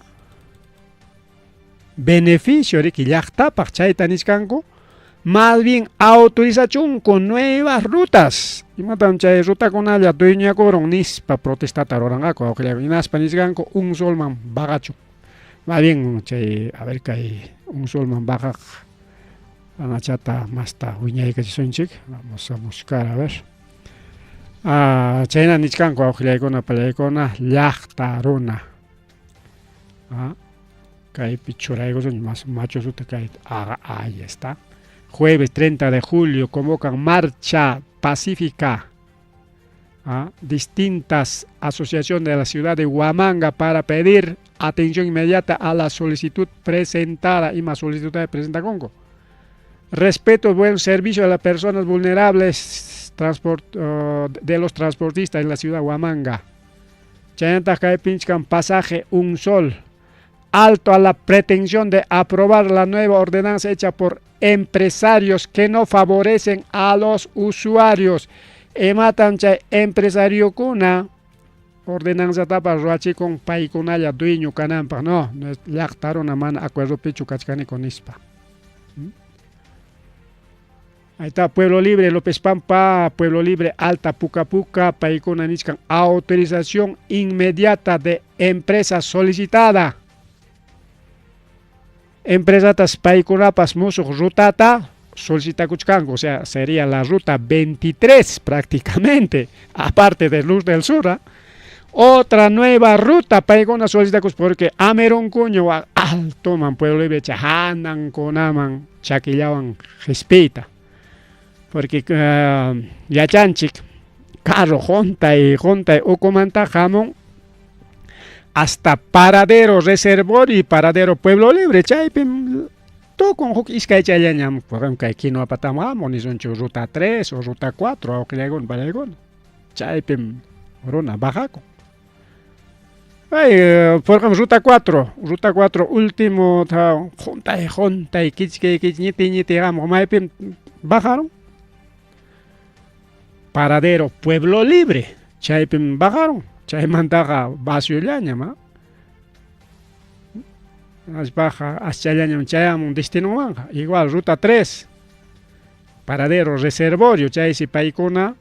beneficio riki llaqtapaq chayta nichkanku, más bien autorizachunku nuevas rutas. Imatam chay rutakunalla dueñakurun nispa protestata ruranqaku wawqillayku. Hinaspa nichkanku un solman baqachun. Más bien chay a ver kay un solman baqaq anachata masta wiñaykachisunchik. Vamos a buscar a ver. Chayna nichkanku wawqillaykuna pallaykuna llaqta runa. Kaypi churaykusun mas machusuta kay ahí está. Jueves 30 de julio convocan marcha pacífica a distintas asociaciones de la ciudad de Huamanga para pedir atención inmediata a la solicitud presentada y más solicitud de presenta Congo. Respeto, buen servicio a las personas vulnerables de los transportistas en la ciudad de Huamanga. Chaynataq kay pinchkan pasaje un sol. Alto a la pretensión de aprobar la nueva ordenanza hecha por empresarios que no favorecen a los usuarios. Imatan chay empresariokuna Ordenanzatapas ruwachikun paykunalla dueño kananpaq, no, llaqta runa mana acuerdopichu kachkaniku nispa. Ahí está Pueblo Libre, López Pampa, Pueblo Libre, Alta Puca Puca, paykuna nichkan autorización inmediata de empresa solicitada. Empresatas paykunapas musuq rutata solicitakuchkanku, o sea, sería la ruta 23 prácticamente, aparte de Luz del Sur, ¿ah? Otra nueva ruta paykuna solicitakus porque amerunkuño altoman Pueblo Libre chahanankunaman chakillawan qispiyta. Porque yachanchik carro juntay juntay ukumanta hamun hasta Paradero Reservorio y Paradero Pueblo Libre chaypim tukun huk iskay chayllañam kay Quinoapatam hamun nisunchik ruta 3 o ruta 4 awqillaykuna palaykuna chaypim runa bajakun. Ay, purqam ruta 4, ruta 4 último juntay juntay kichkay kich ñitiy ñitiy hamuq maypim bajaron. Paradero Pueblo Libre, chaypim bajaron, chaymantaqa vaciollañam, ¿ah? Aspaqa aschallañam chayamun destinonmanqa, igual ruta 3, Paradero Reservorio, chaysi paykuna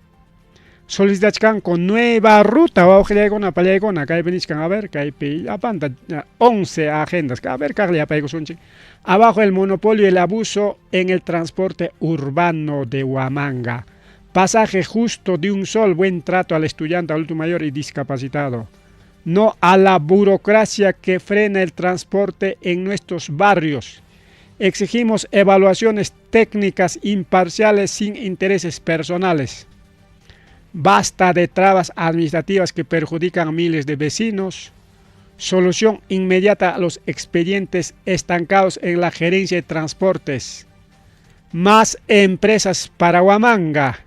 solicitachkanku nueva ruta wawqillaykuna pallaykuna kaypi nichkan a ver kaypi llapanta 11 agendas a ver kaqlla apaykusunchik. Abajo el monopolio y el abuso en el transporte urbano de Huamanga. Pasaje justo de un sol, buen trato al estudiante, adulto mayor y discapacitado. No a la burocracia que frena el transporte en nuestros barrios. Exigimos evaluaciones técnicas imparciales sin intereses personales. Basta de trabas administrativas que perjudican a miles de vecinos. Solución inmediata a los expedientes estancados en la gerencia de transportes. Más empresas para Huamanga.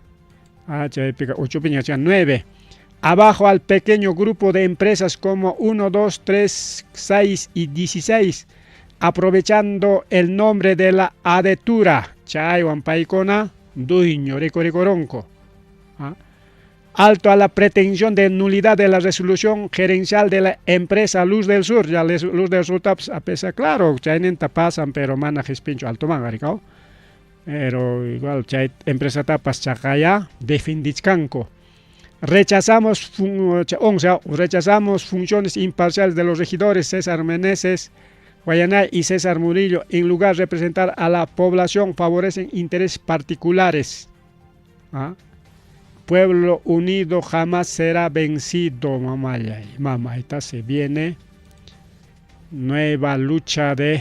Ah, 9. Abajo al pequeño grupo de empresas como 1, 2, 3, 6 y 16, aprovechando el nombre de la adetura. Chaywan paykuna, dueño, ricoronco. ¿Ah? Alto a la pretensión de nulidad de la resolución gerencial de la empresa Luz del Sur. Ya Luz del Sur, a pesar, claro, chayninta pasan, pero mana qispinchu alto man, Pero igual chay empresa tapas chaqaya defendichkanku. Rechazamos, 11, rechazamos funciones imparciales de los regidores César Meneses, Guayanay y César Murillo. En lugar de representar a la población, favorecen intereses particulares. ¿Ah? Pueblo unido jamás será vencido, mamá. Mamá, esta se viene nueva lucha de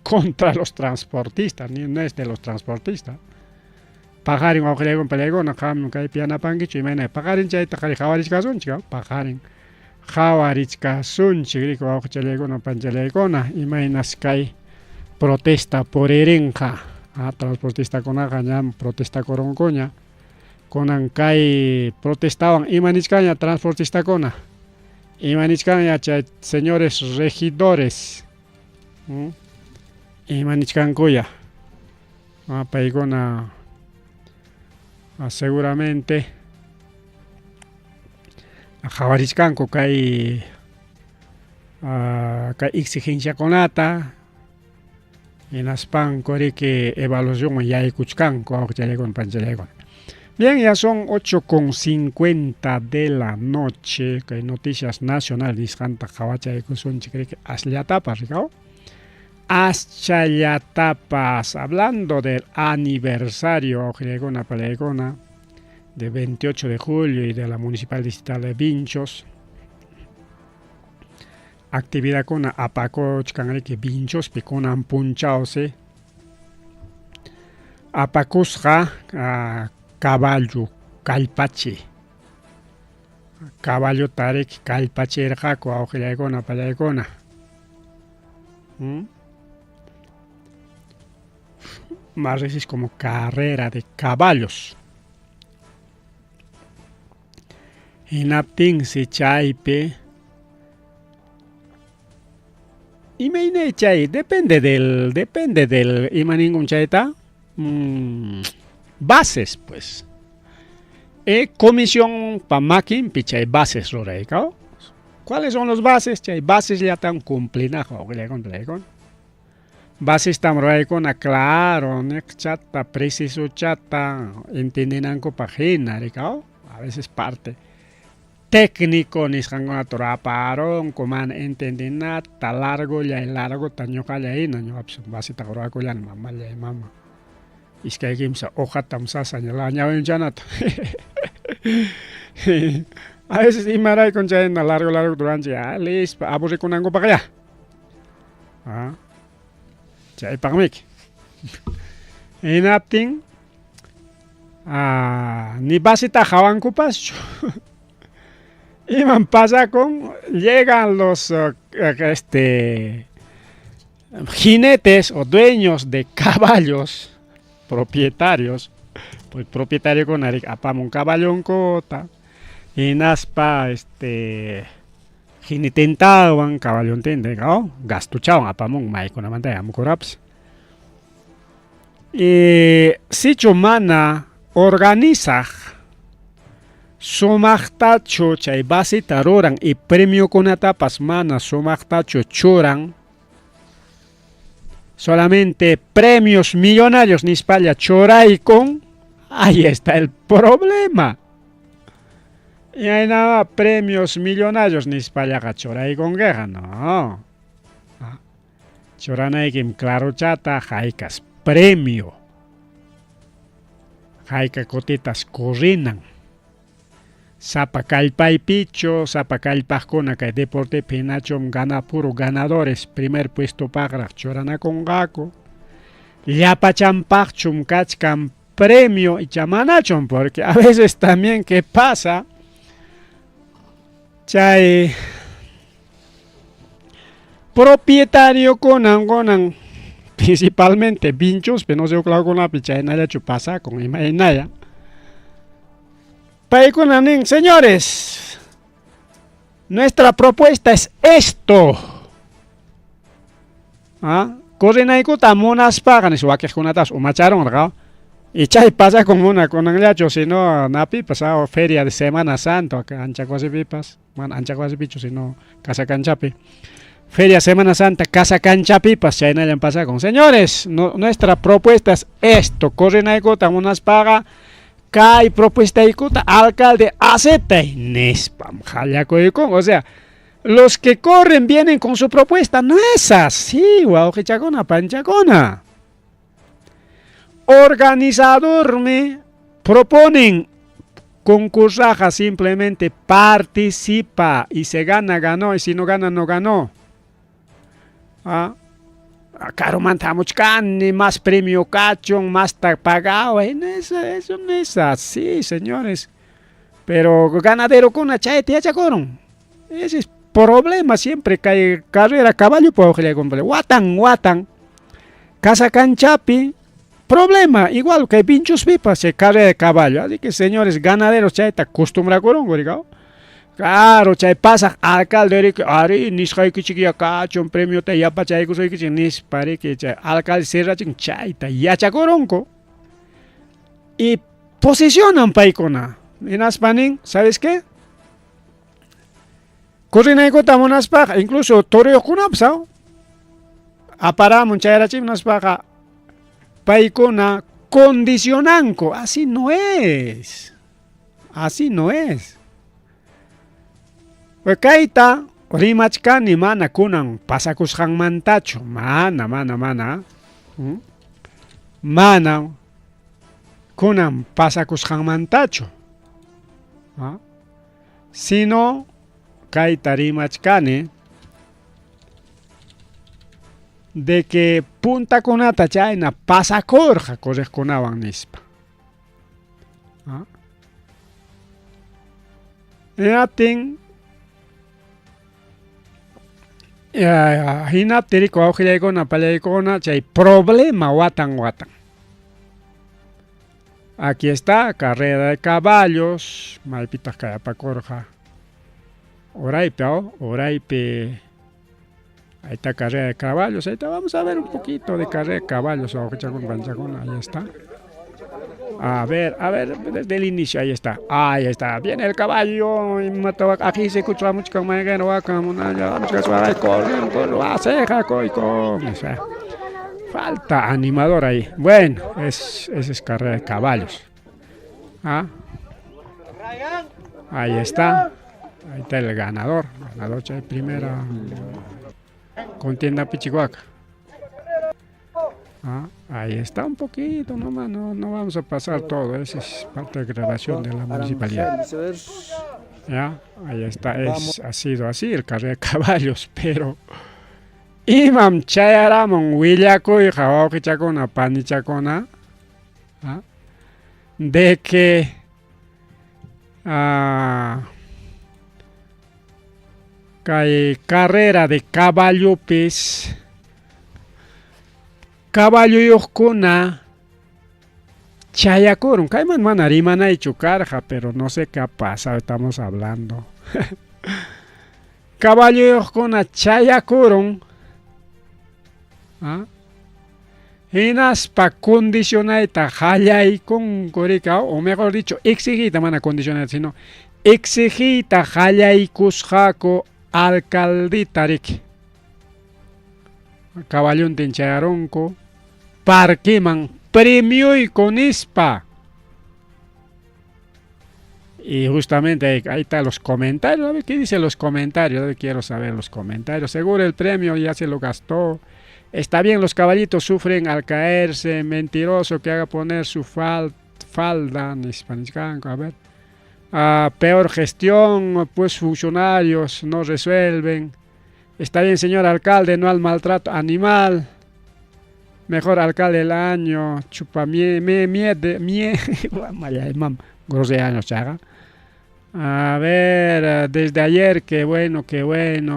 contra los transportistas, no es de los transportistas. Paqarin wawqillaykuna palaykuna qam kaypi yanapankichu imayna paqarin chayta qari qhawarichkasunchik paqarin qhawarichkasunchik riki wawqichallaykuna panchallaykuna imaynas kay protesta puririnqa transportistakunaqa ñam protestakurunkuña kunan kay protestawan ima nichkanña transportistakuna ima nichkanña chay señores regidores ima nichkankuya paykuna seguramente qhawarichkanku kay kay exigenciakunata hinaspanku riki evaluacionman yaykuchkanku wawqichallaykuna panchallaykuna. Bien, ya son 8:50 de la noche, kay Noticias Nacional nisqanta qhawachaykusunchik riki asllatapas rikaw. Aschallatapas, hablando del aniversario wawqillaykuna palaykuna de 28 de julio y de la Municipal Distrital de Vinchos. Actividadkuna apakuchkan riki Vinchospi kunan punchawsi apakusqa caballo kallpachi. Caballota riki kallpachirqaku wawqillaykuna palaykuna. Más veces como carrera de caballos. Hinaptinsi chaypi imayna chay depende del ima ninkum chayta bases pues. Comisión pa makinpi chay bases ruraykaw. ¿Cuáles son los bases? Chay basesllatam cumplinaqa wawqillaykuna. Basestam ruraykuna claro, niqchata, precisochata, entendinankupaq hina, rikaw? A veces parte técnico nisqankunata ruraparunku, mana entendinata, largolla y largota ñuqalla hina, ñuqapas basetaqa rurakullani mamallay mama. Iskay kimsa hojatam sasa ñawinchanata. A veces imaraykun chayna largo largo ruranchik, ah, lispa aburrikunankupaqya. Ah, chaypaqmiki. Hinaptin ah, ni baseta hawankupaschu. Imam pasakun, llegan los jinetes o dueños de caballos, propietarios, pues propietariokuna apamun caballonkuta, hinaspa jinetentawan caballontinta, oh, gastuchawan apamun maykunamanta hamukurapas. Y sichu mana organizaq sumaqtachu chay basita ruran y premiokunatapas mana sumaqtachu churan, solamente premios millonarios nispalla churaykun, ahí está el problema. Y ahí nada, premios millonarios nispallaqa churaykunkiqa, no. Churanaykim clarochata haykas premio. Hayka kutitas corrinan. Sapa kallpaypichu, sapa kallpaqkuna kay deportepi hinachum gana puro ganadores primer puesto paqraq churanakunqaku. Llapachanpaqchum kachkan premio icha manachum, porque a veces también qué pasa, chay propietariokuna kunan principalmente Vinchuspi, no sé huklawkunapi chaynallachu pasakun imaynaya. Paykuna nin, señores, nuestra propuesta es esto. ¿Ah? Corrinaykuta munaspaqa nispa wakiqkunatas umacharunqa. Y chay pasakun muna kunanllachu, sino napipas, ah, feria de Semana Santa, acá Anchacuasipipas, mana Anchacuasipichu, sino Casa Canchapi. Feria Semana Santa, Casa Canchapipas, chaynallam pasakun. Señores, no, nuestra propuesta es esto, corrinaykuta munaspaqa, kay propuestaykuta alcalde aceptay, nispam hallakuykun. O sea, los que corren vienen con su propuesta, no es así, wawqichakuna, panchakuna. Organizadormi proponen, concursaqa simplemente participa y se gana, ganó, y si no gana, no ganó. Ah, karumanta hamuchkani, más premio kachun, masta pagado, eso, eso no es así, señores. Pero ganaderokuna chayta yachakurun. Ese es problema siempre kay carrera caballo watan watan casa canchapi problema igual que Vinchuspipas se carrera de caballo. Así que señores ganaderos chayta acostumbrakurunku, digo. Claro, chay pasaq alcalde riki ari nisqaykichik ya kachun premiota yapachaykusuykichik nispa riki chay alcalde cerrachin chayta yachakurunku. Y posicionan paykuna. Hinaspa nin, ¿sabes qué? Corrinaykuta munaspaqa, incluso toriyuqkunapas, aparamun chayrachim munaspaqa paykuna condicionanku. Así no es. Así no es. Pues kayta rimachkani mana kunan pasakusqanmantachu. Mana, mana, mana. Mana kunan pasakusqanmantachu. ¿Ah? Sino kayta rimachkani de que puntakunata chayna pasakurqa corriqkunawan nispa. ¿Ah? Hinaptin hinaptin riku wawqillaykuna pallaykuna chay problema watan watan. Aquí está, carrera de caballos, maypitaq kay apakurqa. Uraypi, oh, uraypi. Ahí está carrera de caballos, ahí está, vamos a ver un poquito de carrera de caballos, wawqichakuna, panchakuna, ahí está. A ver, a ver, desde el inicio, ahí está. Ahí está. Viene el caballo. Falta animador ahí. Bueno, es, es carrera de caballos. ¿Ah? Ahí está. Ahí está el ganador. Ganador de primera contienda Pichihuaca. Ah, ahí está un poquito nomás, no, no vamos a pasar todo, esa es parte de grabación de la municipalidad. Ya, ahí está, es, ha sido así el carrera de caballos, pero imam chayaramun willakuyqa wawqichakuna panichakuna, ¿ah? De que kay carrera de caballopis caballuyuqkuna chayakurun. Kayman mana rimanaychu karqa, pero no sé qué ha pasado, estamos hablando. Caballuyuqkuna chayakurun, ¿ah? Hinaspa condicionayta qallaykunku rika, o mejor dicho, exigiyta, mana condicionayta, sino exigiyta qallaykusqaku alcaldita riki. Caballuntin chayarunku parquiman premioyku nispa. Y justamente ahí, ahí están los comentarios. A ver qué dicen los comentarios. A ver, quiero saber los comentarios. Seguro el premio ya se lo gastó. Está bien, los caballitos sufren al caerse. Mentiroso que haga poner su falda. A ver. Peor gestión, pues funcionarios no resuelven. Está bien, señor alcalde, no al maltrato animal. Mejor alcalde del año. Chupa mie, mie, mie, de, mie. Años, chaga. A ver, desde ayer, qué bueno,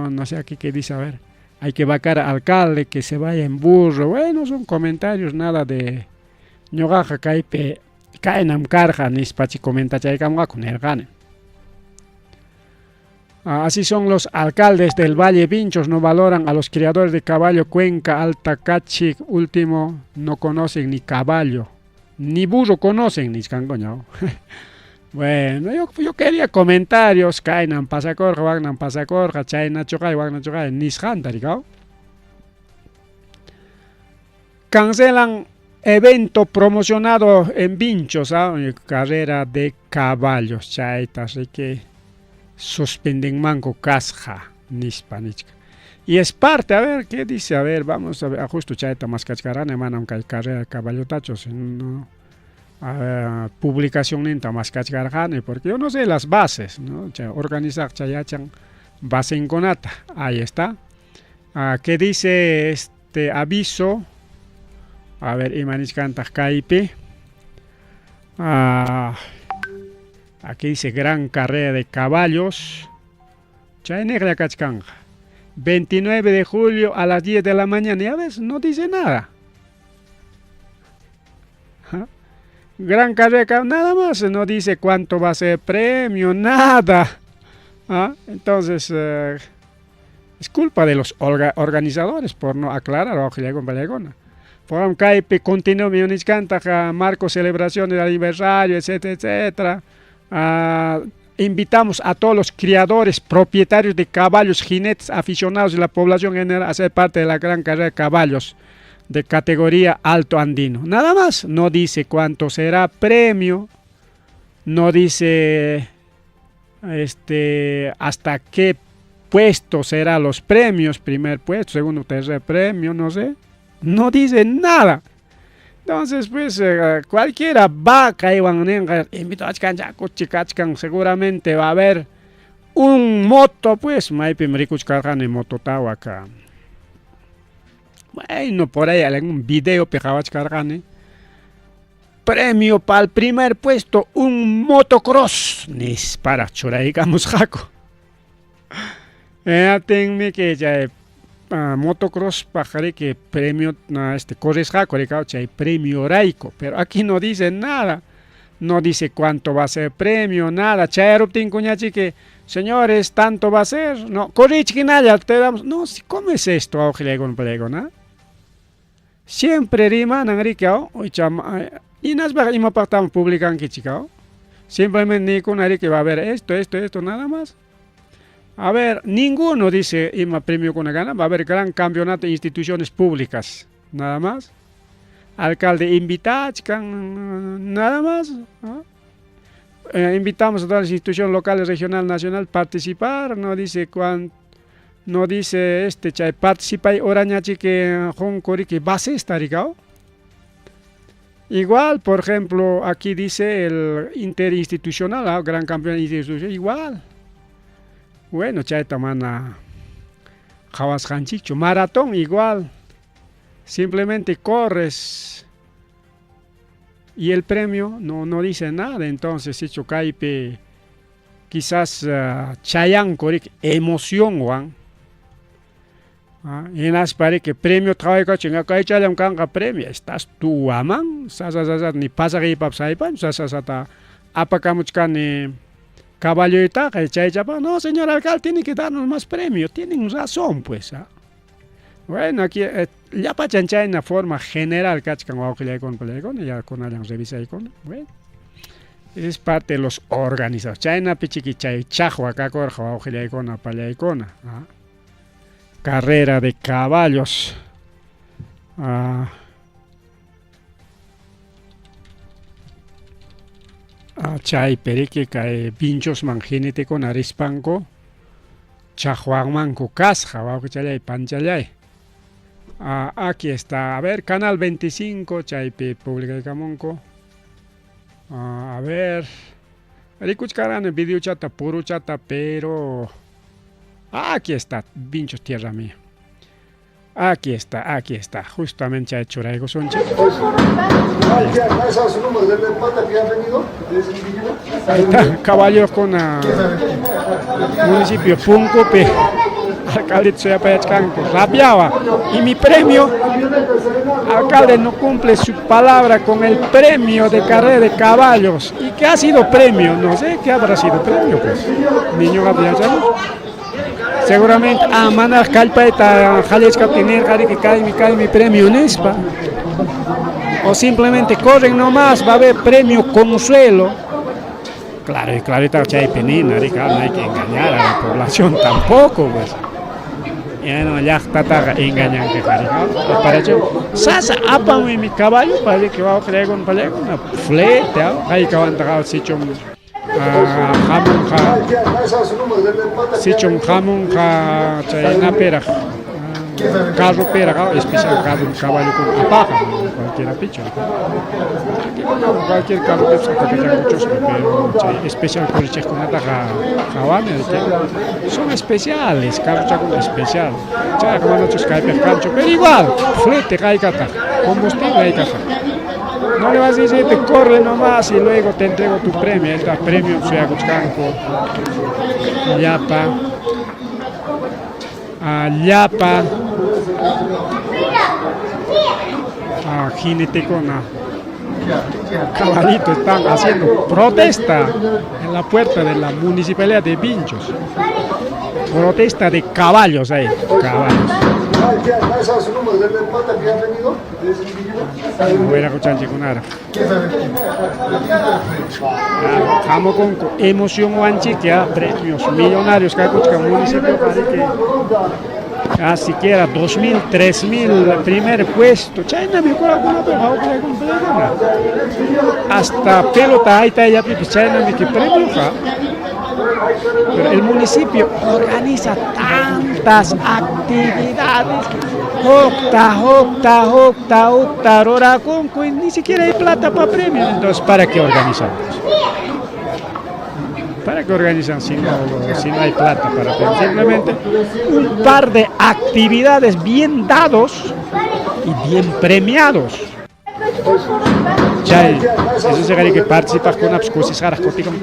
no sé aquí qué dice, a ver. Hay que vacar al alcalde, que se vaya en burro. Bueno, son comentarios, nada de ñuqaqa kaypi kaynam karqa nispachi comentachaykamqaku nirqani. Así son los alcaldes del Valle Vinchos, no valoran a los criadores de caballo Cuenca, Alta Cachi, último, no conocen ni caballo, ni burro conocen, ni cangoño. Bueno, yo quería comentarios, kaynam pasakorqa, waknam pasakorqa, chaynachu kay, waknachu kay, nisqanta rikaw. Cancelan evento promocionado en Vinchos, ¿ah? Carrera de caballos, chayta, así que suspenden manco kasqa, nispa nichka. Y es parte, a ver, ¿qué dice? A ver, vamos a ver, justo chayta maskachkarani, manam kay carrera de caballotachu, sino, a ver, publicación ninta maskachkarqani, porque yo no sé las bases, ¿no? Chay, organizar chayachan basenkunata, ahí está. ¿Qué dice este aviso? A ver, ima nichkantaq kaypi. Aquí dice gran carrera de caballos. Chayniqlla kachkanqa. 29 de julio a las 10 de la mañana. Ya ves, no dice nada. ¿Ah? Gran carrera, nada más, no dice cuánto va a ser premio, nada. ¿Ah? Entonces, es culpa de los organizadores por no aclarar. Forum kaypi continúa nichkantaq marco celebración del aniversario, etcétera, etcétera. Invitamos a todos los criadores, propietarios de caballos, jinetes, aficionados de la población general a ser parte de la gran carrera de caballos de categoría alto andino. Nada más, no dice cuánto será premio, no dice hasta qué puesto será los premios, primer puesto, segundo, tercer premio, no sé. No dice nada. Entonces, pues, cualquiera va, kaywan ninqa, invitachkan, kachkan, seguramente va a haber un moto, pues, maypim rikuchkarqani mototawa acá. Bueno, por ahí algún video qhawachkarqani. Premio para el primer puesto, un motocross. Nispara churaykamusqaku. Tinmi que chay motocross paqariki premio corrisqaku rikaw chay premio rayku, pero aquí no dice nada. No dice cuánto va a ser premio, nada. Chayaruptinkuñachiki, señores, tanto va a ser. No, corrichkinalla te damos. No, ¿cómo es esto, Siempre rimanan rikaw, Hinaspaqa imapaqtaq publicankichik? Simplemente niykuna riki va a haber esto, esto, esto, nada más. A ver, ninguno dice ima premiokuna gana, va a haber gran campeonato de instituciones públicas, nada más. Alcalde invitachkan, nada más. ¿No? Invitamos a todas las instituciones locales, regional, nacional participar, no dice cuán, no dice este chay participay orañachiki qunquriki basesta rikao. Igual, por ejemplo, aquí dice el interinstitucional, ¿ah? Gran campeón institucional, igual. Bueno, chayta mana qhawasqanchikchu. Maratón igual. Simplemente corres y el premio no, no dice nada. Entonces, sichu kaypi quizás chayanku riki emocionwan. Hinaspa riki premio qhawaykuchin, kaychallam kanqa premio. Estás tuwaman, sasa sasa ni pasaqiypapas haypanchu, sasa sasata apakamuchkani caballoytaqa chaychapa. No, señor alcalde, tiene que darnos más premio. Tienen razón, pues. ¿Ah? Bueno, aquí llapachan chayna forma general kachkan wawqillaykuna panillaykuna, ya kunallan revisaykuna. Bueno, es parte de los organizados. Chaynapi chiki chay chaqwa kakurqa wawqillaykuna pallaykuna. ¿Ah? Carrera de caballos. Ah, ah, chaypi riki kay Vinchosman jinetekuna rispanku chaqwanmanku kasqa wawqichallay panchallay. Ah, aquí está. A ver, Canal 25, chaypi publicaykamunku. Ah, a ver. Rikuchkarani videochata, puruchata, pero... Ah, aquí está, Vinchos Tierra Mía. Aquí está, aquí está. Justamente chay churaykusunchik. ¿Sabes su número del pata que ha venido? Ahí está, caballokuna municipio Punkupi alcalde suyapayachkanku rabiawa. Y mi premio, alcalde no cumple su palabra con el premio de carrera de caballos. ¿Y qué ha sido premio? No sé qué habrá sido premio, pues. Niño yachamos. Seguramente a manaraq kallpayta qallachkaptin nirqa riki kaymi kaymi premio nispa. O simplemente corren nomás, va a haber premio consuelo. Claro, y clarita chaypi nina, riki, no hay que engañar a la población tampoco, pues. Ya no, llaqtataqa engañanki qhari. Para sasa apamuy mi caballo para que va a flete, haykawantaqa sichum hamunqa sichum hamunqa chaynapiraq carropiraq especial carro caballokuna apaqa cualquiera pichu. Cualquier carro apakachankuchusmi, pero chay especial corrichiqkunataqa qhawani son especiales, carrochakuna especial. Chayqa manachus kaypiqa kanchu, pero igual, flete haykataq, combustible haykataq. No le vas a decir, te corre nomás y luego te entrego tu premio. Ahí está, premio suyakuchkanku. Llapa. Llapa. Jinetekuna. Caballito están haciendo protesta en la puerta de la municipalidad de Vinchos. Protesta de caballos ahí, caballos. ¿Sabes su número del pata que ha venido? Wiraquchanchikkunaraq. Hamukunku emocionwanchik ya premios millonarios kakuchkan municipio riki ah, siquiera 2000, 3000 primer puesto. Chaynami kurakunapiqa hasta pelota haytayllapipis chaynami que premioqa. Pero el municipio organiza tantas actividades. Hukta, hukta, hukta, hukta, rurakunku y ni siquiera hay plata para premio. Entonces, ¿para qué organizamos? ¿Para qué organizan si no hay plata para premio? Simplemente un par de actividades bien dados y bien premiados. Chay, eso se que participaqkunapas kusisqaraq kutikun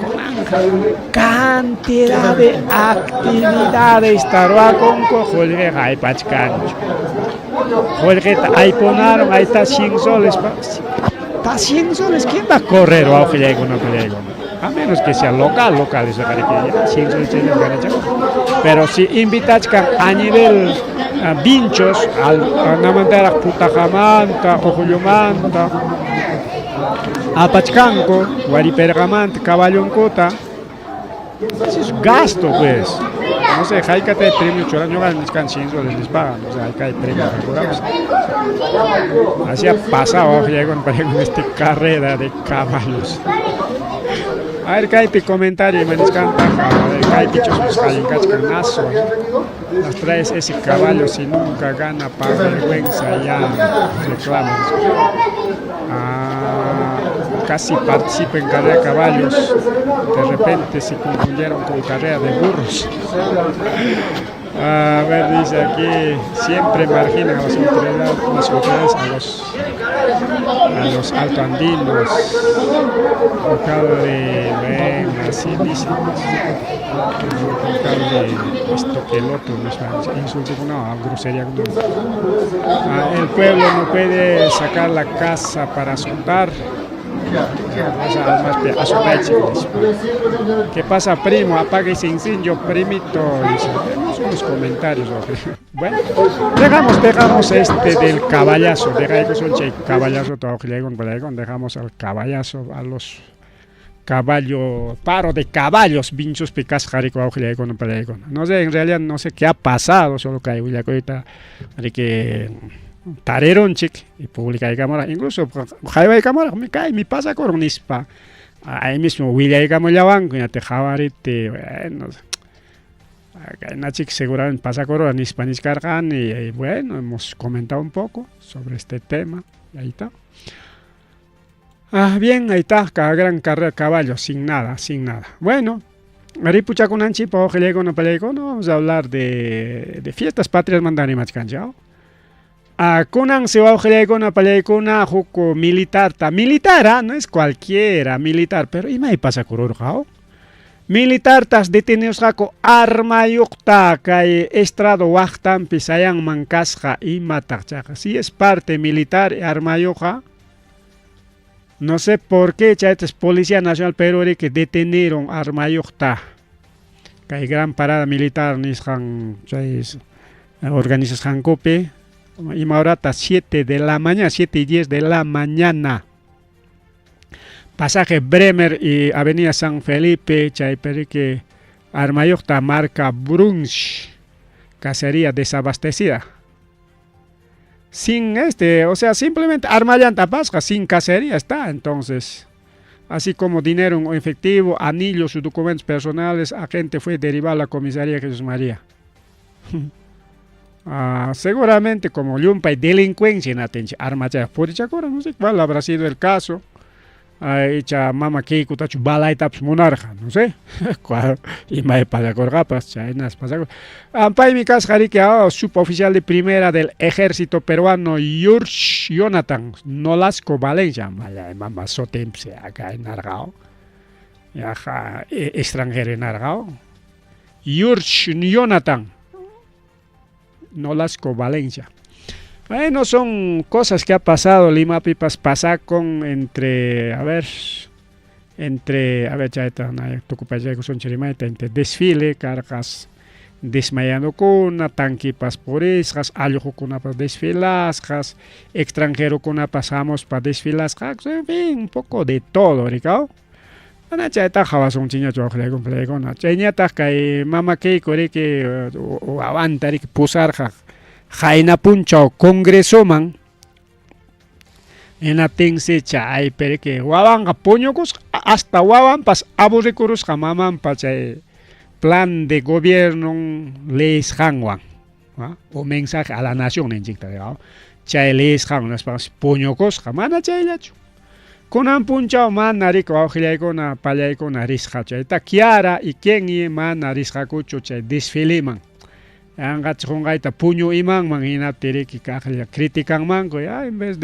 cantidad de actividades ruwakunku qullqiqa haypachkanchu. Qullqita aypunaron, ahí está 100 soles. Pa 100 soles, ¿quién va a correr wawqillaykuna pallaykuna? A menos que sea local, local, eso ya 100 soles. Pero si invitachkan a nivel Vinchos, al namantaraq Putahamanta, Ojollomanta, Apachkanku Wariperqamanta caballonkuta. Ese es gasto, pues. No sé, haykata premio churan, ñuqa nichkan 100 soles nispaqa, no sé, haykay premio calculamos. Así ha pasado, llego para con esta carrera de caballos. A ver, kaypi comentario ima nichkantaq, a ver, kaypi chuspas qallinkachkan nazo. Las traes ese caballo si nunca gana pa vergüenza ya reclama. Ah, casi participa en carrera de caballos. De repente se confundieron con carrera de burros. A ver, dice aquí, siempre marginan a las autoridades, a los altoandinos. Alcalde, ven, así dice. Alcalde, esto que el otro, no insulto, no, grosería. No. Ah, el pueblo no puede sacar la casa para azotar. ¿Qué pasa, primo? Apague ese incendio, primito. Dice, tenemos unos comentarios. Bueno, dejamos este del caballazo. Caballazo, dejamos al caballazo, a los caballo, paro de caballos, vinchos picas, No sé, en realidad no sé qué ha pasado, solo que hay que tareronchik y publica cámara, incluso jaiba cámara, me cae, mi pasa con nispa. Ahí mismo willaykamullawanku ña te jawariti, bueno, nachik seguramente pasa corona nispa nichkarqani y bueno, hemos comentado un poco sobre este tema y ahí está. Ah, bien, ahí está, cada gran carrera de caballos, sin nada, sin nada. Bueno, ripuchakunanchikpa wawqillaykuna palaykuna, vamos a hablar de fiestas patrias mandani machkanchao. Ah, kunansi wawqillaykuna palaykuna huk militarta, militar, ah, no es cualquiera militar, pero imay pasakururqao. Militartas detenisqaku armayuqta kay estrado waqtanpi sayanman kasqa imataq chayqa. Si es parte militar armayuqa, no sé por qué chaytas Policía Nacional Perú que detenieron armayuqta. Kay gran parada militar nisqan chay organizasqankupi ima horata 7 de la mañana, 7 y 10 de la mañana. Pasaje Bremer y Avenida San Felipe, chayperique armayuqta marca Brunch, cacería desabastecida. Sin este, o sea, simplemente armallanta pasca, sin cacería está, entonces. Así como dinero en efectivo, anillos, sus documentos personales, agente fue derivado a la comisaría Jesús María. Ah, seguramente como llumpay delincuencia en atenche, arma purichakura, no sé cuál habrá sido el caso. Icha mama kiykutachu balaytapas munarqa, no sé. Imay pasakurqapas, chaynas pasakur. Paymi kasqa riki suboficial de primera del ejército peruano Yursh Jonathan Nolasco Valencia. Mama sotemse acá en Argao. Yaja, extranjero en Argao. Yursh Jonathan Nolasco Valencia. Bueno, son cosas que ha pasado Lima Pipas pasa con entre, a ver, entre, a ver, chayta, son chirimaita, entre desfile, cargas desmayandukuna, tanquipas purisqas, allqukunapas desfilasqas, extranjerokunapas hamuspa desfilasqaku, en fin, un poco de todo, rikaw. Mana chayta hawasunchikñachu wawqillaykuna chayñataq kay mama Keiko riki wawanta riki pusarqa qayna punchaw congresoman hinaptinsi chaypi riki wawanqa puñukusqa hasta wawanpas aburrikurusqa mamanpa chay plan de gobierno leesqanwan o mensaje a la nación ninchikta chay leesqanwan nispapas puñukusqa mana chayllachu kunan punchaw mana riki wawqillaykuna pallaykuna risqachu chayta Kiara y Kenyi mana risqakuchu chay desfileman yanqacha qunqayta puñu imanman hinaptin riki kaqlla criticanmanku ya en vez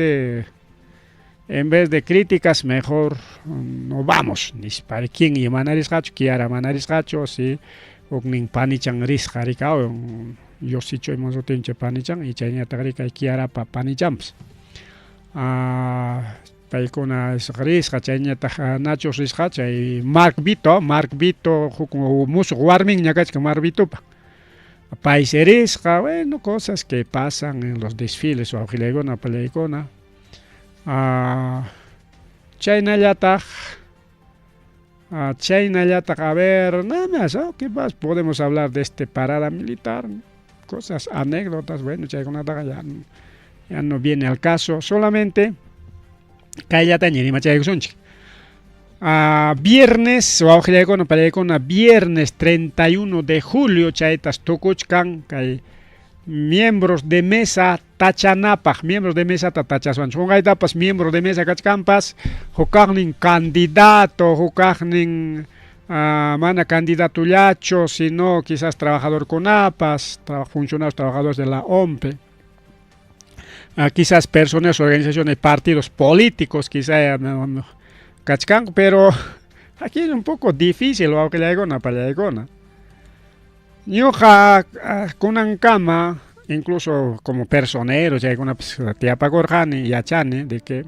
de críticas mejor no vamos nispa Kenyi mana risqachu Kiara mana risqachu si huknin panichan risqa rikaw Yosichu ima sutincha panichan y chayñataq riki Kiarapa panichanpas paykuna risqa chayñataq Nacho risqa chay Mark Vito Mark Vito huk musuq warminña kachkan Mark Vitopa paysi risqa bueno cosas que pasan en los desfiles wawqillaykuna pallaykuna. Chaynallataq chaynallataq a ver, nada más, ¿qué más podemos hablar de este parada militar? Cosas, anécdotas, bueno, chaykunataqa ya, ya no viene al caso, solamente kayllataña rimachaykusunchik. Viernes, wawqillaykuna pallaykuna, viernes 31 de julio chaytas tukuchkan kay miembros de mesa tachanapaq, miembros de mesa tachaswanchik. Qunqaytapas miembro de mesa kachkanpas, hukaqnin candidato, hukaqnin mana candidatullachu, sino quizás trabajadorkunapas, funcionarios, trabajadores de la ONPE. Quizás personas, organizaciones, partidos políticos, quizás kachkanku, pero aquí es un poco difícil, wawqillaykuna, pallaykuna. Ñuqa kunankama, incluso como personero, chaykunapas tiyapakurqani, yachani de que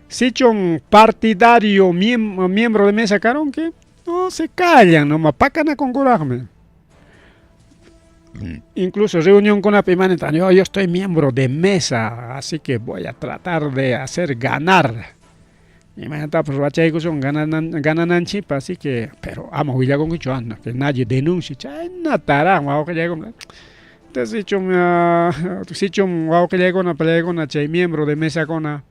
sichun partidario miembro de mesa karunki, no se callan, nomás pakanakunkuraqmi. Incluso reunionkunapi imanita, yo estoy miembro de mesa, así que voy a tratar de hacer ganar. Imaynatapas ruwachaykusun ganananchikpa, así que, pero ama willakunkichu, anda, que nadie denuncie, chaynataraq wawqillaykuna. Entonces sichum wawqillaykuna pallaykuna chay miembro de mesakuna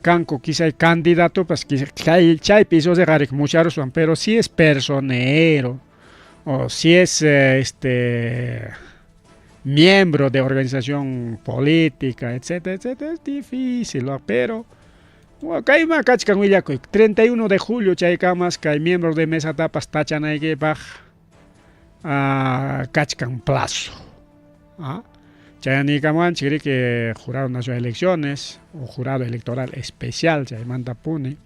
kanku quizá candidatopas, chaypi isusqa musharuswan, pero si es personero o si es miembro de organización política, etcétera, etcétera, es difícil, ¿no? Pero kayma kachkan willakuy, 31 de julio chaykamas kay miembros de mesa tapas tachanaykipaq kachkan plazo. Chayanikamuanchik riki Jurado Nacional de Elecciones o Jurado Electoral Especial chaymantapuni.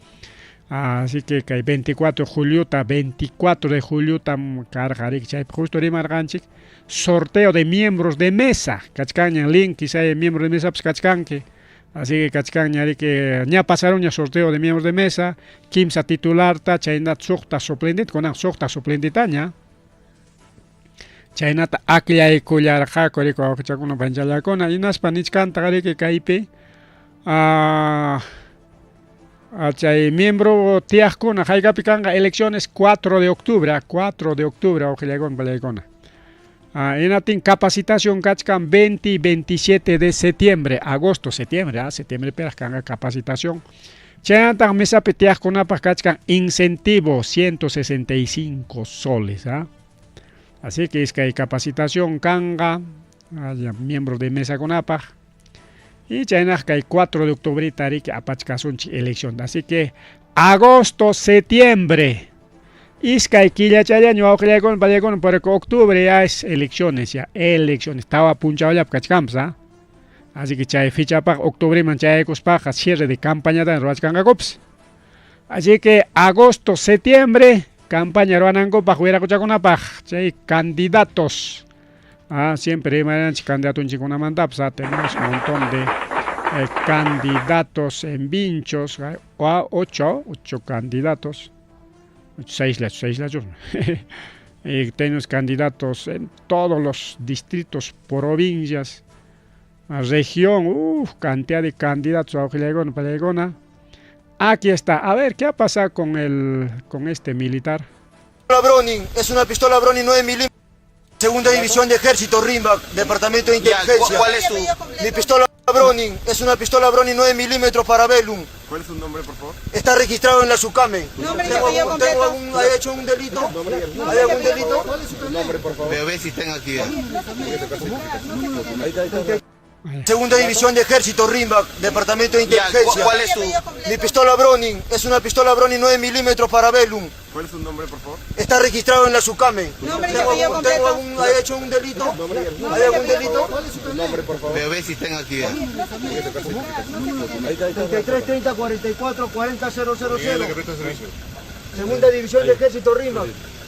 Así que kay 24 de juliota, 24 de juliota karqa riki chaypi justo rimarqanchik sorteo de miembros de mesa. Kachkanña link, quizá miembro de mesa pues kachkanki. Así que kachkanña riki ña pasaronña sorteo de miembros de mesa, kimsa titularta, chaynata suqta suplentita, kunan suqta suplentitaña. Chaynata akllaykullarqaku riki wawqichakuna panchallakuna, hinaspa nichkanta riki kaypi chay miembro tiyaqkuna haykapi kanqa elecciones 4 de octubre, 4 de octubre wawqillaykuna pallaykuna. Hinatin capacitación kachkan 20 y 27 de septiembre, agosto, septiembre, septiembre peraq kanqa capacitación. Chaynataq mesapi tiyaqkunapaq kachkan incentivo 165 soles, Así que es que hay capacitación kanqa, miembros de mesa kunapaq. Y chaynaq kay 4 de octubre riki apachkasunchik elección. Así que agosto, septiembre. Iskay killachallaña wawqillaykuna pallaykuna, porque octubre ya es elecciones, ya elecciones. Tawa punchawllapi kachkanpas, Así que chay fichapaq octubreman chayaykuspaqa cierre de campañata ruwachkanqakupas. Así que agosto, septiembre, campaña ruwanankupaq wiraquchakunapaq chay candidatos. Siempre rimaranchik candidatunchikkunamantapas, tenemos un montón de candidatos en Vinchos, 8 candidatos. 6 lachos. Y tenemos candidatos en todos los distritos, provincias, región, cantidad de candidatos. Aquí está. A ver, ¿qué ha pasado con este militar? Browning, es una pistola Browning 9 milímetros. Segunda División de Ejército, Rímac, Departamento de Inteligencia. ¿Cuál es tu? Mi pistola Browning es una pistola Browning 9 milímetros para Bellum. ¿Cuál es su nombre, por favor? Está registrado en la SUCAME. Nombre y apellido completo. ¿Hay hecho un delito? ¿Hay algún delito? Nombre, por favor. Bebé, si está en actividad. Segunda División de Ejército, Rímac, Departamento de Inteligencia. ¿Cuál es tu? Mi pistola Browning es una pistola Browning 9 milímetros para Bellum. ¿Cuál es su nombre, por favor? Está registrado en la SUCAME. Nombre y apellido completo. ¿Hay hecho un delito? ¿Hay algún delito? Nombre, por favor. Bebé, si está en actividad. 33 30 44 40 000. Segunda División de Ejército, Rímac.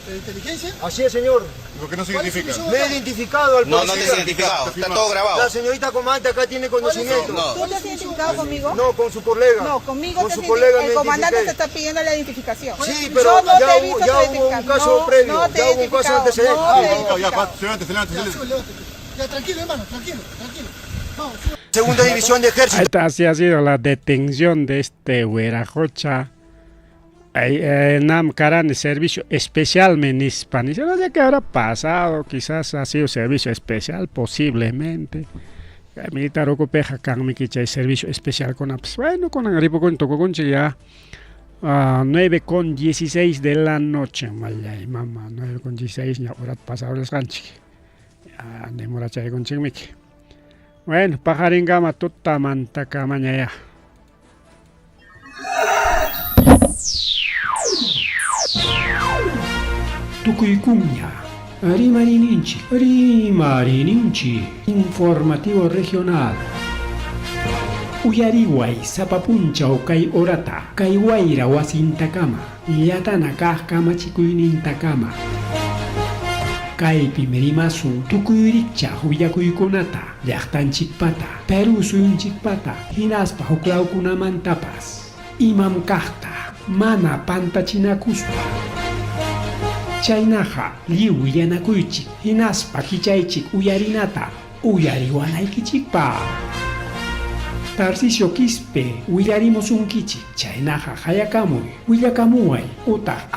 ¿De inteligencia? Así es, señor. ¿Y por qué no se identifica? Me he identificado al No, policía. no te has identificado. Está todo grabado. La señorita comandante acá tiene conocimiento. No. ¿Tú te has identificado conmigo? No, con su colega. No, conmigo con te su has colega identificado. me El comandante te identifiqué. está pidiendo la identificación. Sí, pero Yo no ya te he hubo, visto ya tu hubo un identificación. caso No, previo, no te ya he hubo un caso identificado. antecedente. No te he Ya, identificado. levante, levante, levante. Ya, tranquilo, hermano, tranquilo, tranquilo. Segunda División de Ejército. Ahí está, así ha sido la detención de este huerajocha. Nam Karani, servicio especial menispa. Ni no sé qué habrá pasado, quizás ha sido servicio especial, posiblemente. Militar ukupiqa kanmi chay servicio especial con pues, bueno, con ripukunchik tukukunchik ya. 9 con 16 de la noche, mallay mama, 9 con 16 ña horat pasawlasqanchik. Demorachaykunchikmiki. Bueno, paqarinkama tutamantakamaña ya. Tukuykuña. Rimarininchik, rimarininchik, informativo regional. Uyariway sapa punchaw kay horata, kay wayra wasintakama, llatana kaq kamachikuynintakama. Kaypim rimasun tukuy rikchaq willakuykunata, llaqtanchikpata, Perú suyunchikpata, hinaspa huklawkunamantapas. Imam kaqta, mana pantachinakuspa. Chaynaqa lliw willanakuychik, hinaspa kichaychik uyarinata, uyariwanaykichikpaq. Tarcisio Quispe willarimusunkichik, chaynaqa hayakamuy, willakamuway utaq.